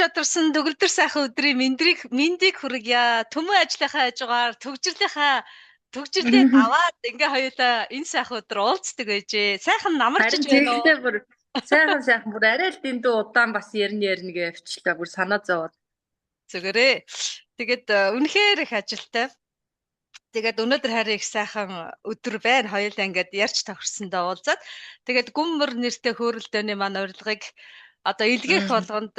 Чадварсан төгөлдөр сайхан өдрийн мэдрийг мэндийг хүргье. Төмөн ажлынхаа хажуугаар төгжрлээ даваад ингээ хоёулаа энэ сайхан өдөр уулздаг байжээ. Сайхан намарчж Харин байна уу? тэгтээ бүр сайхан сайхан бүр арай л дэндүү удаан бас ярина ярина гэж явчлаа. Бүр санаа зовоод. Зүгээрээ. Тэгээд үнэхээр их ажилтай. Тэгээд өнөөдөр харин их сайхан өдөр байна. Хоёулаа ингээд ярьж тохирсондоо уулзаад. Тэгээд гүммөр нэртэй хөөрөлдөөний маань урилгыг одоо илгээх болгонд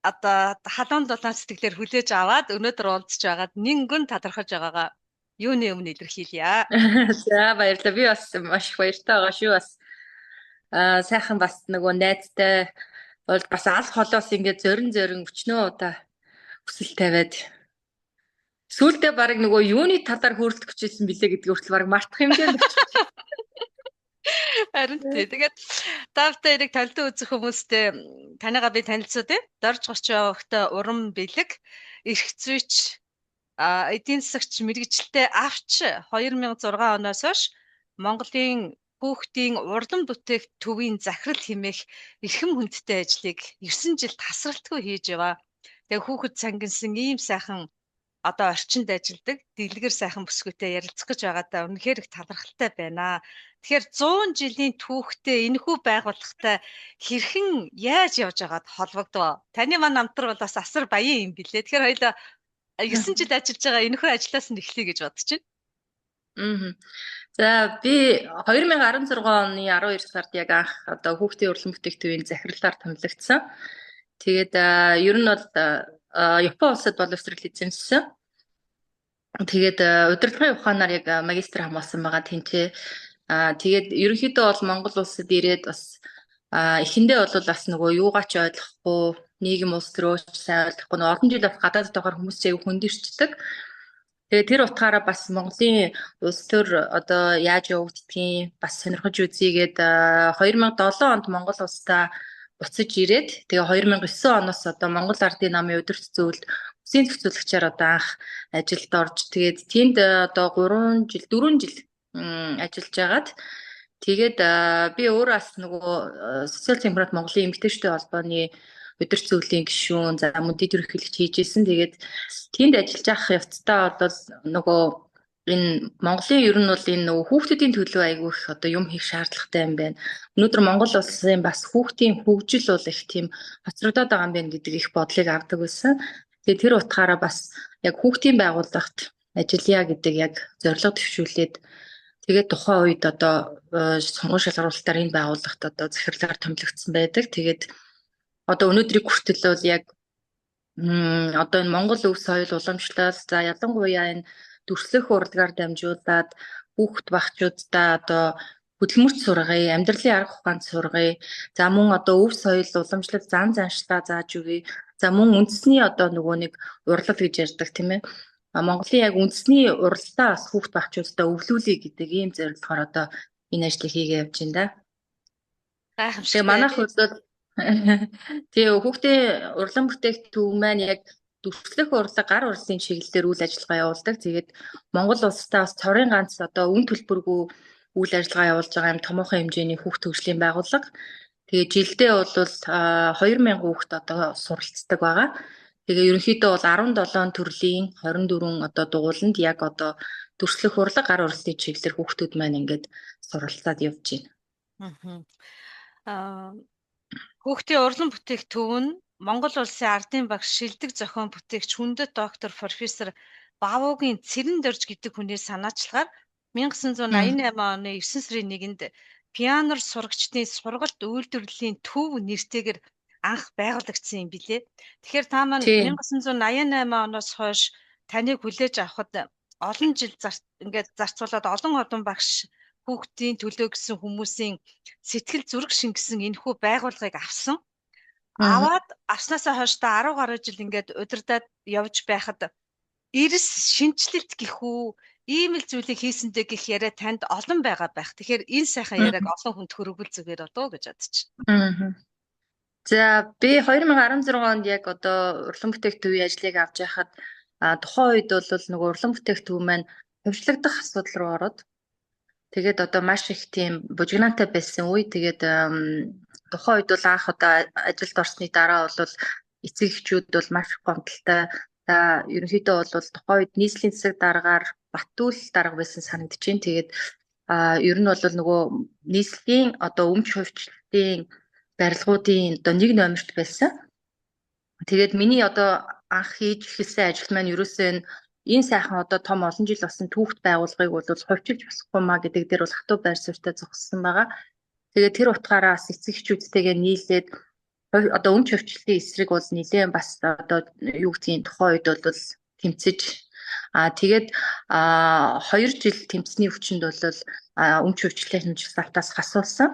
одоо халуун дулаан сэтгэлээр хүлээж аваад өнөөдөр уулзч байгаад нингүн талархаж байгаагаа юуны өмнө илэрхийлье. За, баярлалаа. Би бас маш их баяртай байгаа шүү. Бас сайхан бас нөгөө найзтай бол бас аль холоос ингээд зорин зорин өчнөө удаа хүсэл тавиад сүүлдээ бараг нөгөө юуны талаар хөөрөлдөх гэжсэн билээ гэдгийг хүртэл бараг мартах хэмжээнд очих. Харин тий. Тэгээд тавтай эрэг талдаа үзэх хүмүүстэй таныгаа би танилцуу тий. Дорж 30 хувьтай уран бэлэг, эрх зүйч, эдийн засагч мэргэжилтэй авч 2006 оноос хойш Монголын хүүхдийн урлан бүтээх төвийн захирал хэмээх эрхэм хүндтэй ажлыг 9 жил тасралтгүй хийж яваа. Тэгээ хүүхэд цангинсан ийм сайхан одоо орчинд ажилладаг дэлгэр сайхан бүсгүйтэй ярилцах гэж байгаадаа үнэхээр их талархалтай байна. Тэгэхээр 100 жилийн түүхтэй энэхүү байгууллагатай хэрхэн яаж явж байгаад холбогдвоо? Таны маань намтар бол бас асар баян юм билээ. Тэгэхээр хоёулаа 9 жил ажиллаж байгаа энэхүү ажлаас нь эхлэе гэж бодож байна. Мм. За, би 2016 оны 12 сард яг анх одоо хүүхдийн урлан бүтээх төвийн захирлаар томилогдсон. Тэгээд ер нь бол Япон улсад боловсрол эзэмшсэн. Тэгээд удирдлагын ухаанаар яг магистр хамгаалсан байгаа тэнцээ. Тэгээд ерөнхийдөө бол Монгол улсад ирээд бас эхэндээ бол бас нөгөө юугаа ч ойлгохгүй, нийгэм улс төрөөч сайн ойлгохгүй, нөгөө олон жил бас гадаадд байгаа хүмүүс ч аягүй хүндэрчдэг. Тэгээд тэр утгаараа бас Монголын улс төр одоо яаж явагддгийг бас сонирхож үзье гээд 2007 онд Монгол улсдаа буцаж ирээд, тэгээ 2009 оноос одоо Монгол Ардын намын удирдах зөвлөлд үсгийн зохицуулагчаар одоо анх ажилд орж, тэгээд тэнд одоо 3 жил, 4 жил ажиллаж байгаад, тэгээд би өөрөө бас нөгөө Социал Демократ Монголын эмэгтэйчүүдийн холбооны удирдах зөвлөлийн гишүүн, за мөн дэд ерөнхийлөгч хийж исэн. Тэгээд тэнд ажиллаж явах явцдаа бол нөгөө энэ Монголын ер нь бол энэ нөгөө хүүхдүүдийн төлөө айгүй их одоо юм хийх шаардлагатай юм байна. Өнөөдөр Монгол улсын бас хүүхдийн хөгжил бол их тийм хоцрогдоод байгаа юм байна гэдэг их бодлыг авдаг байсан. Тэгээд тэр утгаараа бас яг хүүхдийн байгууллагт ажиллая гэдэг яг зорилго төвшүүлээд, тэгээд тухайн үед одоо сонгон шалгаруулалтаар энэ байгууллагт одоо захирлаар томилогдсон байдаг. Тэгээд одоо өнөөдрийг хүртэл бол яг одоо энэ Монгол өв соёл уламжлал, за ялангуяа энэ дүрслэх урлагаар дамжуулаад хүүхэд багчуудаа одоо хөдөлмөрт сургая, амьдралын арга ухаанд сургая. За мөн одоо өв соёл уламжлал зан заншлаа зааж өгье. За мөн үндэсний одоо нөгөө нэг урлаг гэж ярьдаг, тийм ээ. Монголын яг үндэсний уралдаа бас хүүхэд багчуудаа өвлүүлье гэдэг ийм зорилгоор одоо энэ ажлыг хийгээ явж байна да. Тэгээ Гайхамшигтай. манайх бол тэгээ хүүхдийн урлан бүтээх төв маань яг дүрслэх урлаг, гар урлагийн чиглэлээр үйл ажиллагаа явуулдаг. Тэгээд Монгол улстай бас цорын ганц одоо үн төлбөргүй үйл ажиллагаа явуулж байгаа юм томоохон хэмжээний хүүхд хөгжлийн байгууллага. Тэгээд жилдээ бол 2000 хүүхэд одоо суралцдаг байгаа. Тэгээ ерөнхийдөө бол 17 төрлийн 24 одоо дугууланд яг одоо дүрслэх урлаг, гар урлагийн чиглэлээр хүүхдүүд маань ингээд суралцаад явж байна. Аа, хүүхдийн урлан бүтээх төв нь Монгол улсын ардын багш, шилдэг зохион бүтээгч, хүндэт доктор, профессор Бавуугийн Цэрэндорж гэдэг хүний санаачлагаар 1988 оны 9 сарын 1-нд пианоор сурагчдын сургалт үйлдвэрлэлийн төв нэртэйгээр анх байгуулагдсан юм билээ. Тэгэхээр та маань 1988 оноос хойш таныг хүлээж авахад олон жил ингээд зарцуулаад олон олон багш, хүүхдийн төлөө гэсэн хүмүүсийн сэтгэл зүрх шингэсэн энэхүү байгууллагыг авсан. Аваад авснаасаа хойш та 10 гаруй жил ингээд удирдаад явж байхад эрс шинэчлэлт гэх үү, ийм л зүйлийг хийсэндээ гэх яриа танд олон байгаа байх. Тэгэхээр энэ сайхан яриаг олон хүнд хөрвөл зүгээр болов уу гэж бодож. За, би 2016 онд яг одоо урлан бүтээх төвийн ажлыг авч яхад тухайн үед бол нөгөө урлан бүтээх төв маань хувьчлагдах асуудал руу ороод, тэгээд одоо маш их тийм бужигнаантай байсан үе. Тэгээд тухайн үед бол анх одоо ажилд орсны дараа бол Эцэг эхчүүд бол маш гомдолтой. За, ерөнхийдөө бол тухайн үед нийслэлийн засаг даргаар Батүл дарга байсан санагдаж байна. Тэгээд ер нь бол нөгөө нийслэлийн одоо өмч хувьчлалтын барилгуудын одоо нэг номерт байсан. Тэгээд миний одоо анх хийж эхэлсэн ажил маань ерөөсөө энэ сайхан одоо том олон жил болсон түүхт байгууллагыг бол хувьчилж болохгүй маа гэдэг дээр бол хатуу байр суурьтай зогссон байгаа. Тэгээд тэр утгаараа бас эцэг эхчүүдтэйгээ нийлээд одоо өмч хувьчлалтын эсрэг бол нэлээд бас одоо юу гэдгийг тухайн үед бол тэмцэж, тэгээд 2 жил тэмцсэний хүчинд бол өмч хувьчлалын жагсаалтаас хасуулсан.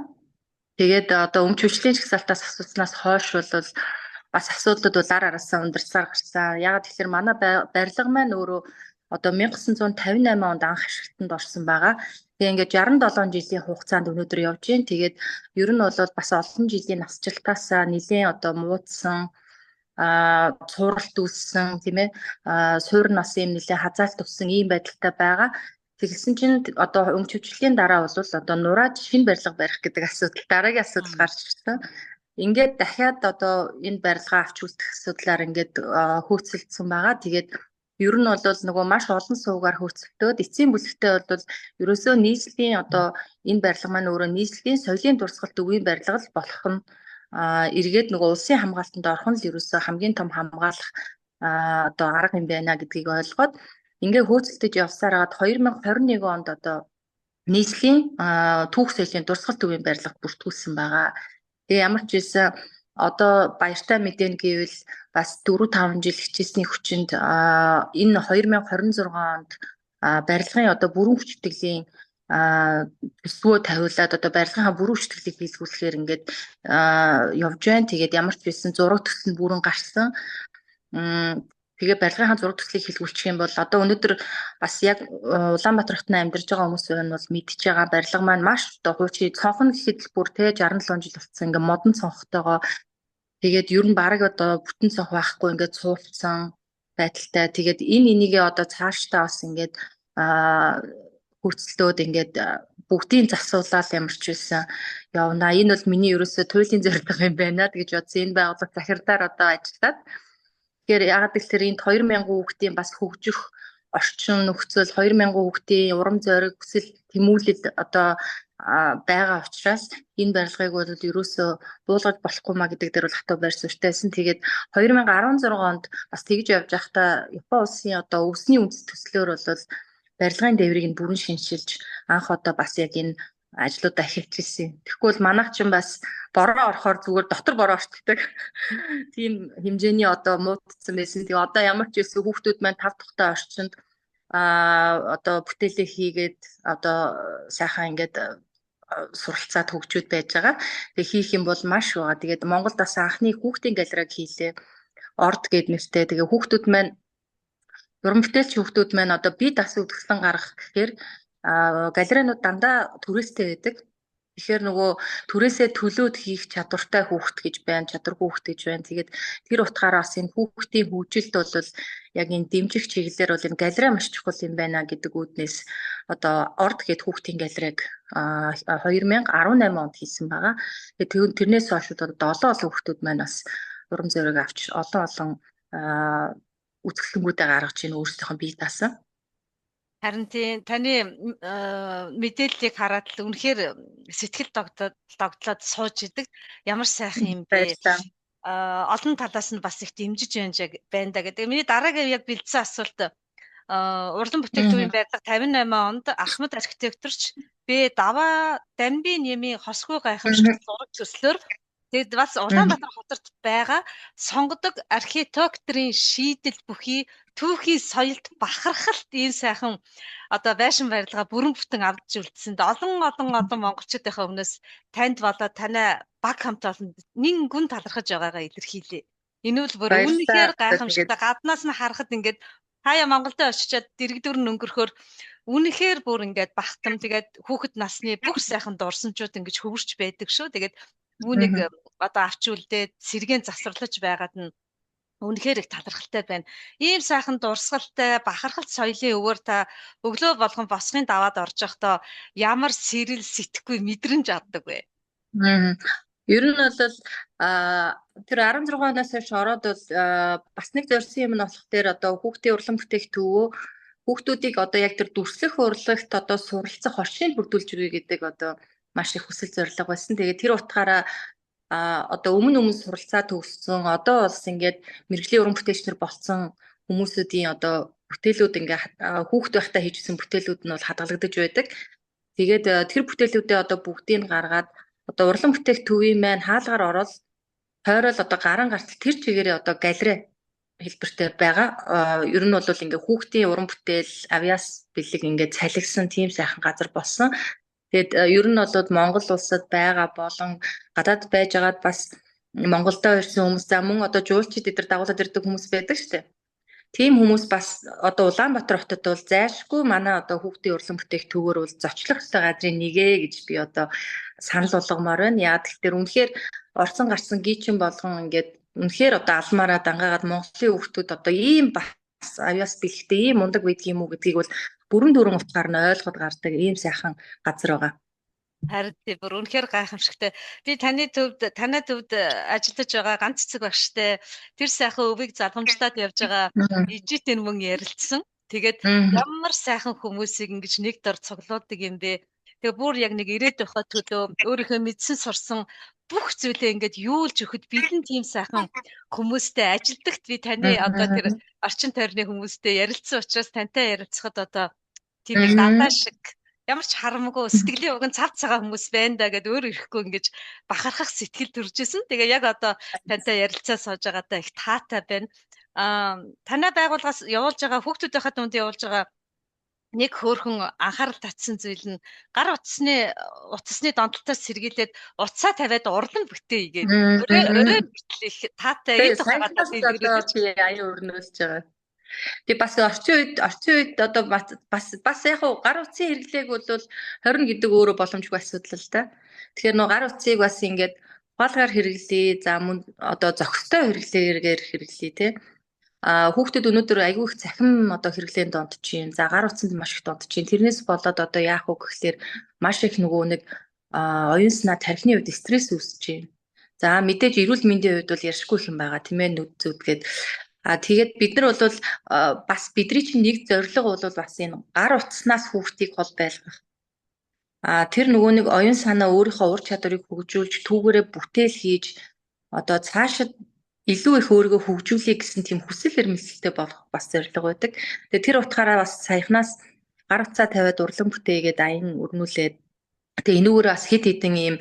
Тэгээд одоо өмч хувьчлалын жагсаалтаас хасуулснаас хойш бол бас асуудлууд бол ар араасаа ундарсаар гарсан. Яагаад гэхээр манай барилга маань өөрөө одоо 1958 онд анх ашиглалтанд орсон байгаа. Тэгээ ингээд 67 жилийн хугацаанд өнөөдөр явж байна. Тэгээд ер нь бол бас олон жилийн насжилтаасаа нэлээд одоо муудсан, цууралт үүссэн, тийм ээ, суур нас юм нэлээд хазаалт өссөн ийм байдалтай байгаа. Тэгсэн чинь одоо өмч хөвчлөлийн дараа бол одоо нураад шинэ барилга барих гэдэг асуудал, дараагийн асуудал гарч ирсэн. Ингээд дахиад одоо энэ барилгаа авч үлдэх асуудлаар ингээд хөөцөлдсөн байгаа. Тэгээд ер нь бол нөгөө маш олон суугаар хөөцөлдөөд эцсийн бүлэгтээ бол ерөөсөө нийслэлийн одоо энэ барилга маань өөрөө нийслэлийн соёлын дурсгалт өвийн барилга л болох нь, эргээд нөгөө улсын хамгаалтанд орох нь л ерөөсөө хамгийн том хамгаалах одоо арга юм байна гэдгийг ойлгоод ингээ хөөцөлдөж явсаар хагаад 2021 онд одоо нийслэлийн түүх соёлын дурсгал төвийн барилга бүртгүүлсэн байгаа. Тэгээ ямар ч байсан одоо баяртай мэдэн гэвэл бас 4 5 жил хичээсний хүчинд энэ 2026 онд барилгын одоо бүрэн хүчтгэлийн төсвөө тавиулаад одоо барилгынхаа бүрэн хүчтгэлийг хийлгүүлэхээр ингээд явж байна. Тэгээд ямар ч байсан зураг төсөл нь бүрэн гарсан. Тэгээ барилгынхаа зураг төслийг хийлгүүлчих юм бол одоо өнөөдөр бас яг Улаанбаатар хотод амьдарч байгаа хүмүүс байна бол мэдж байгаа барилга маань маш одоо хуучин цонхон гэхэд л бүр те 67 жил болсон, ингээ модон цонхтойгоо, тэгээд ер нь бараг одоо бүтэн цонх байхгүй, ингээд цуулцсан байдалтай. Тэгээд энэ энийгээ одоо цаашдаа бас ингээд хөөцөлдөөд ингээд бүгдийн засуулаад ямар ч байсан явна. Энэ бол миний ерөөсөө туйлын зорилго юм байна гэж бодсон. Энэ байгууллага захирдаар одоо ажиллаад. Тэгэхээр яагаад гэвэл энд 2000 хүүхдийн бас хөгжих орчин нөхцөл, 2000 хүүхдийн урам зориг, хүсэл тэмүүлэл одоо байгаа учраас энэ барилгыг бол ерөөсөө буулгаж болохгүй маа гэдэг дээр бол хатуу байр суурьтайсан. Тэгээд 2016 онд бас тэгж явж байхдаа Япон улсын одоо өвсний үндэс төслөөр бол барилгын дээврийг нь бүрэн шинэчилж анх одоо бас яг энэ ажлуудаа эхэлчихсэн. Тэгэхгүй бол манайх ч бас бороо орохоор зүгээр дотор бороо орчихдог. Тийм хэмжээний одоо муудсан байсан. Тэгээ одоо ямар ч байсан хүүхдүүд маань тав тухтай орчинд одоо бүтээлээ хийгээд одоо сайхан ингээд суралцаад хөгжүүд байж байгаа. Тэгээ хийх юм бол маш байгаа. Тэгээд Монголд бас анхны хүүхдийн галерейг хийлээ. Орд гээд нэртэй. Тэгээ хүүхдүүд маань, уран бүтээлч хүүхдүүд маань одоо бие дасан үзэсгэлэн гаргах гэхээр галерейнууд дандаа түрээстэй байдаг. Тэгэхээр нөгөө түрээсээ төлөөд хийх чадвартай хүүхэд гэж байна, чадваргүй хүүхэд гэж байна. Тэгээд тэр утгаараа бас энэ хүүхдийн хөгжилд бол яг энэ дэмжих чиглэлээр бол энэ галерей маш чухал юм байна гэдэг үүднээс одоо Орд гээд хүүхдийн галерейг 2018 онд хийсэн байгаа. Тэгээд тэрнээс хойш одоо олон олон хүүхдүүд маань бас урам зориг авч олон олон үзэсгэлэнгүүдээ гаргаж ийн өөрсдийнхөө бие даасан. Харин тийм, таны мэдээллийг хараад л үнэхээр сэтгэл догдлоод сууж идэг. Ямар сайхан юм бэ? Олон талаас нь бас их дэмжиж байна да гэдэг. Миний дараагийн яг бэлдсэн асуулт: урлан бүтээх төвийн барилга 58 онд Ахмад архитекторч Б Даваа Дамби Нямын хосгүй гайхамшигт зураг төслөөр, тэгээд бас Улаанбаатар хотод байгаа сонгодог архитекторын шийдэл бүхий түүхийн соёлт бахархалт ийм сайхан одоо байшин барилга бүрэн бүтэн авч үлдсэнд олон олон олон монголчуудынхаа өмнөөс танд болоод танай баг хамт олонд нин гүн талархаж байгаагаа илэрхийлье. Энэ бол бүр үнэхээр гайхамшигтай. Гаднаас нь харахад ингээд хаяа Монголд очичоод дэрэгдүр нь өнгөрөхөөр үнэхээр бүр ингээд бахтам, тэгээд хүүхэд насны бүх сайхан дурсамжууд ингэж хөвөрч байдаг шүү. Тэгээд үүнийг одоо авч үлдээд сэргээн засварлаж байгаад нь үнэхээр их талархалтай байна. Ийм сайхан дурсгалтай, бахархалт соёлын өвөр та өглөө болгон босхын даваад орж явахдаа ямар сэрэл сэтгэхгүй мэдрэмж авдаг вэ? Ер нь бол Тэр 16 оноос хойш ороод бол бас нэг зорьсон юм нь болох дээр одоо хүүхдийн урлан бүтээх төвөө хүүхдүүдийг одоо яг тэр дүрслэх урлагт одоо суралцах орчныг бүрдүүлж өгье гэдэг одоо маш их хүсэл зорилго байсан. Тэгээд тэр утгаараа одоо өмнө өмнө суралцаа төгссөн, одоо бас ингээд мэргэжлийн уран бүтээлч нар болцсон хүмүүсүүдийн одоо бүтээлүүд ингээ хүүхд байхдаа хийжсэн бүтээлүүд нь бол хадгалагдаж байдаг. Тэгээд тэр бүтээлүүдээ одоо бүгдийг нь гаргаад одоо урлан бүтээх төвийн маань хаалгаар ороод тойрол одоо гаран гартал тэр чигээрээ одоо галерей хэлбэртэй байгаа. Ер нь бол ингээ хүүхдийн уран бүтээл, авиас бэлэг ингээ цалигсан тийм сайхан газар болсон. Тэгээд ер нь бол Монгол улсад байгаа болон гадаад байж байгаад бас Монголдо ирсэн хүмүүс, за мөн одоо жуулчид эдэр дагуулад ирдэг хүмүүс байдаг шүү дээ. Тийм хүмүүс бас одоо Улаанбаатар хотод бол зайлшгүй манай одоо хүүхдийн урлан бүтээх төвөөр бол зочлох ёстой газрын нэгэ гэж би одоо санал болгомоор байна. Яа тэгэхээр үнэхээр орсон гарсан гийчин болгон ингээд үнэхээр одоо алмаараа дангаагаад Монголын хүүхдүүд одоо ийм бас авиас бэлэгтэй ийм мундаг байдаг юм уу гэдгийг бол бүрэн дүүрэн утгаар нь ойлгоход гардаг ийм сайхан газар байгаа. Харин тий, бүр үнэхээр гайхамшигтай. Би таны төвд, танай төвд ажиллаж байгаа ганц цэцэг багштай, тэр сайхан өвийг залгамжлаад явж байгаа ижитэн мөн ярилцсан. Тэгээд ямар сайхан хүмүүсийг ингэж нэг дор цуглуулдаг юм бэ? Тэгээ бүр яг нэг ирээд байхад төлөө өөрийнхөө мэдсэн сурсан бүх зүйлээ ингээд юулж өгөхөд бэлэн тийм сайхан хүмүүстэй ажилдагт би таны одоо тэр орчин тойрны хүмүүстэй ярилцсан учраас тантай ярилцахад одоо тийм нэг дандаа шиг ямар ч харамгүй сэтгэлийн уг нь цав цагаан хүмүүс байна да гэд өөр ирэхгүй ингэж бахархах сэтгэл төрж исэн. Тэгээ яг одоо тантай ярилцаа сууж байгаадаа их таатай байна. Танай байгууллагаас явуулж байгаа хүүхдүүдийнхээ дунд явуулж байгаа нэг хөөрхөн анхаарал татсан зүйл нь гар утасны донтолтоос сэргийлээд утсаа тавиад урлан бүтээе гээд өрөө өрөө хүртэл их таатай энэ тухайга дэлгэрүүлж аян өрнүүлж байгаа. Тэгээ бас орчин үед одоо бас бас яг гар утсын хэрэглээг бол 20 гэдэг өөрөө боломжгүй асуудал л да. Тэгэхээр нөө гар утсыг бас ингээд ухаалгаар хэрэглэе. За мөн одоо зохистой хэрэглээгээр хэрэглэе те. Хүүхдүүд өнөөдөр айгүй их цахим одоо хэрэглээнд донтож чинь. За гар утсанд маш их донтож чинь. Тэрнээс болоод одоо яах вэ гэхлээр маш их нөгөө нэг оюун санаа, тархины хувьд стресс үүсэж чинь. За мэдээж эрүүл мэндийн хувьд бол ярьшгүй юм байгаа тийм ээ, нүд зүудгээд. Тэгээд бид нар бол бас бидний чинь нэг зорилго бол бас энэ гар утаснаас хүүхдийг хол байлгах. Тэр нөгөө нэг оюун санаа өөрийнхөө ур чадварыг хөгжүүлж түүгээрээ бүтээл хийж одоо цаашид илүү их өөрийгөө хөгжүүлэе гэсэн тийм хүсэл эрмэлзэлтэй болох бас зорилго байдаг. Тэгээ тэр утгаараа бас саяхнаас гар утсаа тавиад урлан бүтээгээд аян өрнүүлээд тэгээ энүүгээр бас хэд хэдэн ийм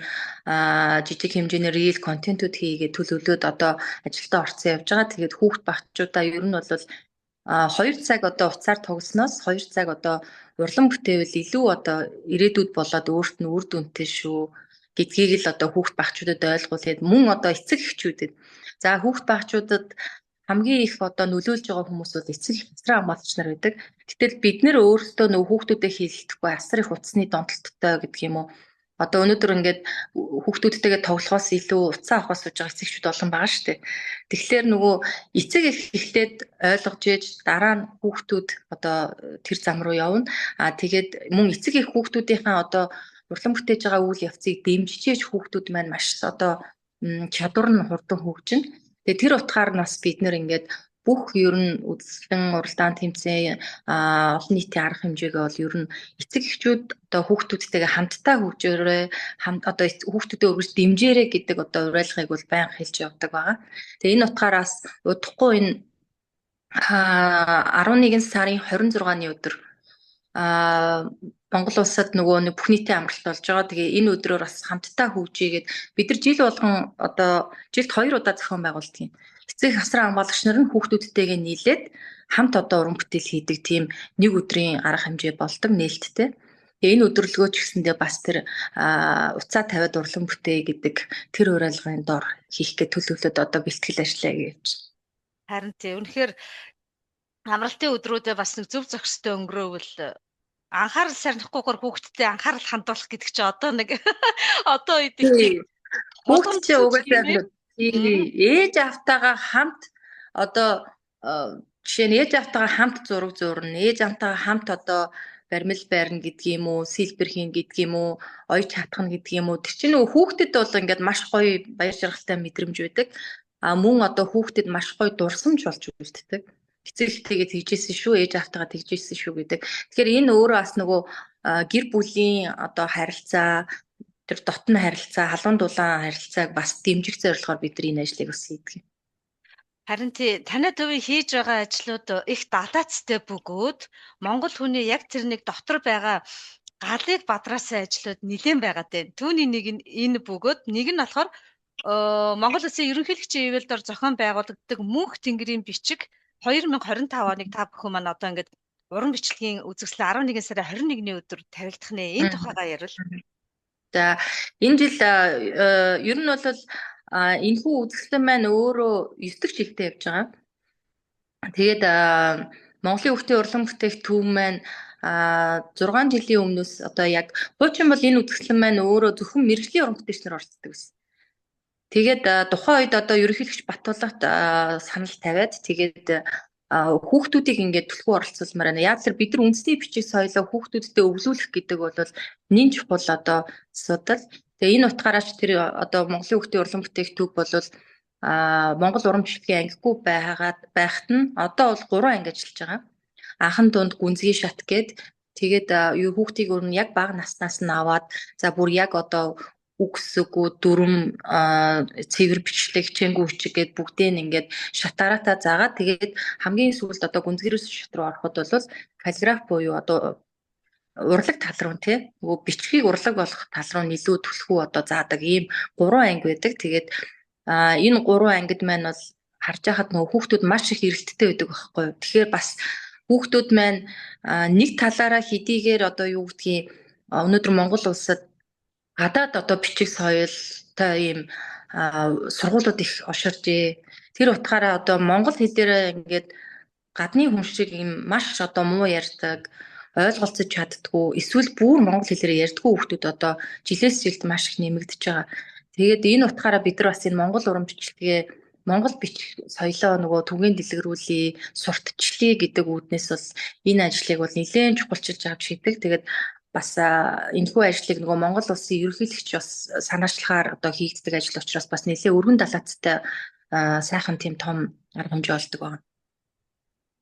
жижиг хэмжээний real контентууд хийгээд төлөвлөөд одоо ажилдаа орцсон явж байгаа. Тэгээд хүүхд багчуудаа ер нь бол 2 цаг одоо утсаар тоглосноос 2 цаг одоо урлан бүтээвэл илүү одоо ирээдүйд болоод өөрт нь үр дүнтэй шүү гэдгийг л одоо хүүхд багчуудад ойлгуулад мөн одоо эцэг эхчүүдэд, за хүүхд багчуудад хамгийн их одоо нөлөөлж байгаа хүмүүс бол эцэг их асран хамгаалагч нар байдаг. Гэтэл бид нэр өөрсдөө нөө хүүхдүүдэд хийлдэхгүй асар их утасны донтолттой гэдэг юм уу. Одоо өнөөдөр ингээд хүүхдүүдтэйгээ тоглохоос илүү утсаа авахаас сууж байгаа эцэг эхчүүд олон байгаа шүү дээ. Тэгэхээр нөгөө эцэг их эхлээд ойлгож ээж дараа нь хүүхдүүд одоо тэр зам руу явна. Тэгээд мөн эцэг их хүүхдүүдийнхээ одоо урлан бүтээж байгаа үйл явцыг дэмжиж хүүхдүүд маань маш одоо чадвар нь хурдан хөгжинэ. Тэгээ тэр утгаар нь бас бид нэр ингээд бүх ер нь үзлэн уралдаан тэмцээн олон нийтийн арга хэмжээгээ бол ер нь эцэг эхчүүд одоо хүүхдүүдтэйгээ хамтдаа хөгжөөрэй, хамт одоо хүүхдүүдэд өргөж дэмжээрэй гэдэг одоо уриалгыг бол байнга хэлж явдаг байгаа. Тэгээ энэ утгаараас удахгүй энэ 11 сарын 26-ны өдөр Монгол улсад нөгөө нэг бүх нийтийн амралт болж байгаа. Тэгээ энэ өдрөөр бас хамтдаа хөгжийгээд бид нар жил болгон одоо жилд 2 удаа зохион байгуулдаг юм. Эцэг их асран хамгаалагч нар нь хүүхдүүдтэйгээ нийлээд хамт одоо уран бүтээл хийдэг тийм нэг өдрийн арга хэмжээ болдог нээлттэй. Тэгээ энэ өдөрлөгөө ч гэсэндээ бас тэр уцаа тавиад урлан бүтээ гэдэг тэр уриалгын дор хийх гэж төлөвлөд одоо бэлтгэл ажиллая гэж. Харин тий, үнэхээр амралтын өдрүүдээ бас нэг зөв зохистой өнгөрөөвөл анхаарал сарнихгүйгээр хүүхдтэй анхаарал хандуулах гэдэг чинь одоо нэг одоо үед их тийм хүүхд чинь угаасаа ээж автаагаа хамт одоо жишээ нь ээж автаагаа хамт зураг зурна, ээж автаагаа хамт одоо Бармил байрна гэдэг юм уу, силбер хийн гэдэг юм уу, оёж хатгана гэдэг юм уу. Тэр чинь нөгөө хүүхдэд бол ингээд маш гоё баяр жаргалтай мэдрэмж байдаг. А мөн одоо хүүхдэд маш гоё дурсамж болж үлддэг. Эцэг эхтэйгээ тэгжсэн шүү, ээж аавтайгаа тэгжсэн шүү гэдэг. Тэгэхээр энэ өөрөө бас нөгөө гэр бүлийн одоо харилцаа, тэр дотн харилцаа, халуун дулаан харилцааг бас дэмжих зорилгоор бид нар энэ ажлыг бас хийдэг юм. Харин тий, танай төвийн хийж байгаа ажлууд их далаацтай бөгөөд Монгол хүний яг тэр нэг дотор байгаа галыг бадраасан ажлууд нэлээд байгаад байна. Түүний нэг нь энэ бөгөөд нэг нь болохоор Монгол Улсын ерөнхийлөгчийн ивэлд ор зохион байгуулагддаг Мөнх Тэнгэрийн бичиг 2025 оныг та бүхэн маань одоо ингээд уран бичлэгийн үзэсгэлэн 11 сарын 21-ний өдөр тавигдах нэ. Энэ тухайгаа ярил. За, энэ жил ер нь бол энэхүү үзэсгэлэн маань өөрөө 9 дахь жилдээ явж байгаа. Тэгээд Монголын хүүхдийн урлан бүтээх төв маань 6 жилийн өмнөөс одоо яг хуучин бол энэ үзэсгэлэн маань өөрөө зөвхөн мэргэжлийн уран бүтээлч нар оролцдог байсан. Тэгээд тухайн үед одоо ерөнхийлөгч Батулгат санал тавиад тэгээд хүүхдүүдийг ингээд түлхүү оролцуулмаар байна. Яг л бид нар үндэсний бичиг соёлоо хүүхдүүдтэй өвлүүлэх гэдэг бол нэн чухал одоо асуудал. Тэгээ энэ утгаараа ч тэр одоо Монголын хүүхдийн урлан бүтээх төв бол Монгол уран бичлэгийн ангигүй байгаад байхад нь одоо бол 3 анги ажиллаж байгаа. Анхан дунд гүнзгий шат гээд тэгээд юу хүүхдийг өөр нь яг бага наснаас нь аваад за бүр яг одоо үгсгүү дүрм цэвэр бичлэг чэнгүү бичиг гээд бүгдийг нь ингээд шатаараатаа заагаад тэгээд хамгийн сүүлд одоо гүнзгийрээс шат руу ороход бол каллиграф буюу одоо урлаг тал руу тий нөгөө бичгийг урлаг болгох тал руу илүү түлхүү одоо заадаг ийм гурван анги байдаг. Тэгээд энэ гурван ангид маань бол харж байхад нөгөө хүүхдүүд маш их эрэлттэй байдаг байхгүй юу. Тэгэхээр бас хүүхдүүд маань нэг талаараа хэдийгээр одоо юу гэдгийг өнөөдөр Монгол улсад гадаад одоо бичиг соёлтой ийм сургуулиуд их оширжээ. Тэр утгаараа одоо монгол хэл дээрээ ингээд гадны хүн шиг ийм маш одоо муу ярьдаг, ойлголцож чаддгүй, эсвэл бүр монгол хэлээрээ ярьдгүй хүүхдүүд одоо жилээс жилд маш их нэмэгдэж байгаа. Тэгээд энэ утгаараа бид нар бас энэ монгол уран бичлэгээ монгол бичих соёлоо нөгөө түгээн дэлгэрүүлье, сурталчлая гэдэг үүднээс бол энэ ажлыг бол нэлээд чухалчилж авч хийдэг. Тэгээд бас энэхүү ажлыг нөгөө Монгол улсын ерөнхийлөгч бас санаачлахаар одоо хийгддэг ажил учраас бас нэлээд өргөн далаацтай сайхан тийм том арга хэмжээ болдог байна.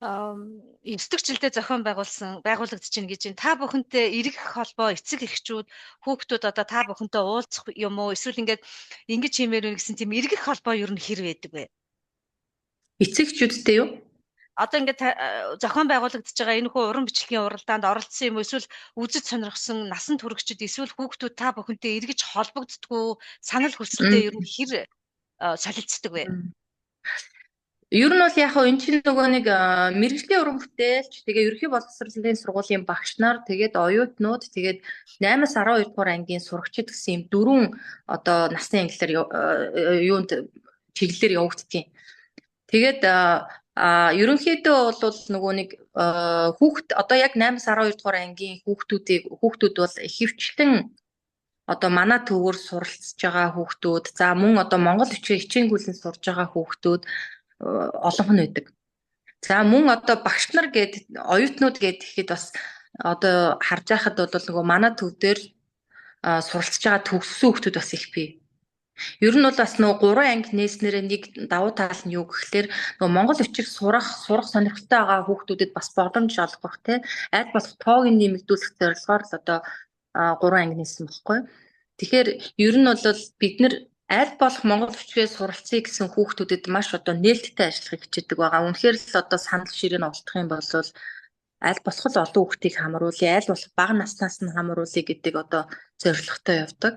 9 дэх жилдээ зохион байгуулсан байгуулагдаж байна гэж байна. Та бүхэнтэй эргэх холбоо эцэг эхчүүд хүүхдүүд одоо та бүхэнтэй уулзах юм уу? Эсвэл ингээд ингэж хиймээр байна гэсэн тийм эргэх холбоо ер нь хэр байдаг вэ? Эцэг эхчүүдтэй юу? Одоо ингээд зохион байгуулагдаж байгаа энэ хүү уран бичлэгийн уралдаанд оролцсон юм уу? Эсвэл үзэж сонирхсон насан туршид эсвэл хүүхдүүд та бүхэнтэй эргэж холбогддгоо, санал хүсэлтээ ер нь хэр солилцдог вэ? Ер нь бол яг хөө эн чинь нөгөө нэг мэргэжлийн уран бүтээлч тэгээ ерөнхий боловсролын сургуулийн багш нар тэгээд оюутнууд тэгээд 8-аас 12 дугаар ангийн сурагчид гэсэн юм дөрвөн одоо насны ангилалаар юунд чиглэлээр явагддгийн. Тэгээд ерөнхийдөө бол нөгөө нэг хүүхд одоо яг 8-аас 12 дугаар ангийн хүүхдүүдийг хүүхдүүд бол ихэвчлэн одоо манай төвөөр суралцж байгаа хүүхдүүд, за мөн одоо монгол бичгээр хичээнгүйлэн сурж байгаа хүүхдүүд олонх нь байдаг. За мөн одоо багш нар гээд оюутнууд гээд тэгэхэд бас одоо харж байхад бол нөгөө манай төв дээр суралцж байгаа төгссөн хүүхдүүд бас их бий. Ер нь бол бас нөгөө гурван анги нээснээрээ нэг давуу тал нь юу гэхлээр нөгөө монгол бичиг сурах сонирхолтой байгаа хүүхдүүдэд бас боломж олгох те аль болох тоог нь нэмэгдүүлэх зорилгоор л одоо гурван анги нээсэн баггүй. Тэгэхээр ер нь бол бид нар аль болох монгол бичгээр суралцъя гэсэн хүүхдүүдэд маш одоо нээлттэй ажиллахыг хичээдэг байгаа. Үнэхээр л одоо санал ширээ нь олдох юм бол аль болох л олон хүүхдийг хамруулъя, аль болох бага наснаас нь хамруулъя гэдэг одоо зорилготой явдаг.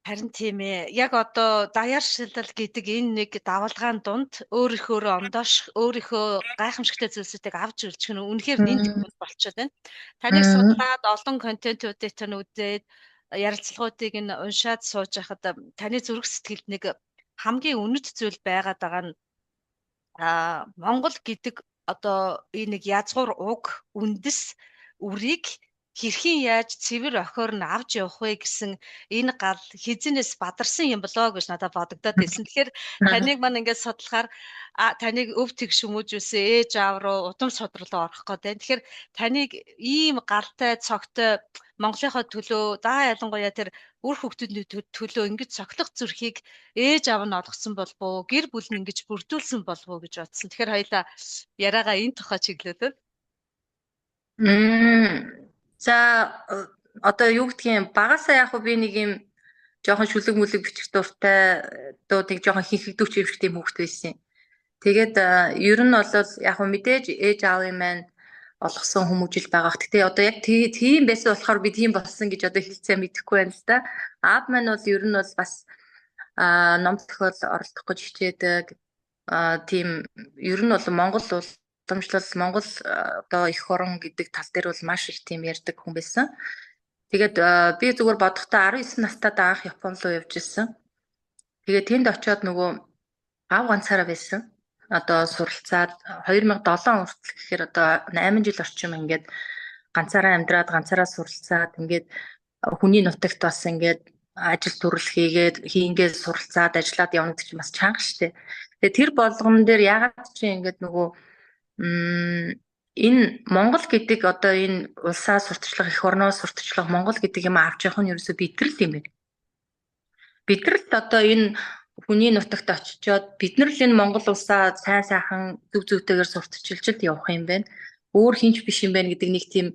Харин тийм ээ. Яг одоо даяаршилал гэдэг энэ нэг давалгаан дунд өөрийнхөө ондоош, өөрийнхөө гайхамшигтай зүйлсүүдийг авч үлчих нь үнэхээр нэн тэгвэл болчиход байна. Таныг судлаад олон контентуудыг тань үзээд ярилцлагуудыг нь уншаад сууж байхад таны зүрх сэтгэлд нэг хамгийн үнэт зүйл байгаад байгаа нь Монгол гэдэг одоо энэ нэг язгуур уг үндэс үрийг Хэрхэн яаж цэвэр охиор нь авч явах вэ гэсэн энэ гал хизэнээс бадарсан юм болоо гэж надад бодогдоод байсан. Тэгэхээр таныг маань ингээд судлахаар таныг өв тэгш хүмүүжүүлсэн ээж аав руу удам судрал орох гээд байна. Тэгэхээр таныг ийм галтай цогтой Монголынхоо төлөө даа ялангуяа тэр үр хүүхдүүдний төлөө ингэж цоглох зүрхийг ээж аав нь олгосон болов уу, гэр бүл нь ингэж бүрдүүлсэн болов уу гэж бодсон. Тэгэхээр хоёлаа яриагаа энэ тухай чиглүүлвэл. За, одоо юу гэдгийг багасаа яг би нэг юм жоохон шүлэг мүлэг бичих дуртай, дуу нэг жоохон хинхэгдүүч юм шиг тийм хүүхэд байсан. Тэгээд ер нь бол яг мэдээж ээж аавын маань олгосон хүмүүжил байгаа. Гэтэ одоо яг тийм байсан болохоор би тийм болсон гэж одоо хэлцээ мэдэхгүй байна л да. Аав маань бол ер нь бол бас ном зохиол оролдох гэж хичээдэг. Тийм ер нь бол Монгол уламжлал, Монгол одоо эх орон гэдэг тал дээр бол маш их тийм ярьдаг хүн байсан. Тэгээд би зүгээр бодохдоо 19 настайд анх Япон руу явж ирсэн. Тэгээд тэнд очиод нөгөө ав ганцаараа байсан. Одоо суралцаад 2007 он хүртэл гэхээр одоо 8 жил орчим ингээд ганцаараа амьдраад, ганцаараа суралцаад, ингээд хүний нутагт бас ингээд ажил төрөл хийгээд хийнгээ суралцаад ажиллаад явна гэдэг чинь бас чанга штэ. Тэгээ тэр болгон дээр ягаад чи ингээд нөгөө энэ Монгол гэдэг одоо энэ улсаа сурталчлах, эх орноо сурталчлах, Монгол гэдэг юм авч явах нь ерөөсөө бид нар л юм байна. Бид нар л одоо энэ хүний нутагт очичоод бид нар л энэ Монгол улсаа сайн сайхан зөв зөвтэйгээр сурталчилж л явах юм байна. Өөр хинч биш юм байна гэдэг нэг тийм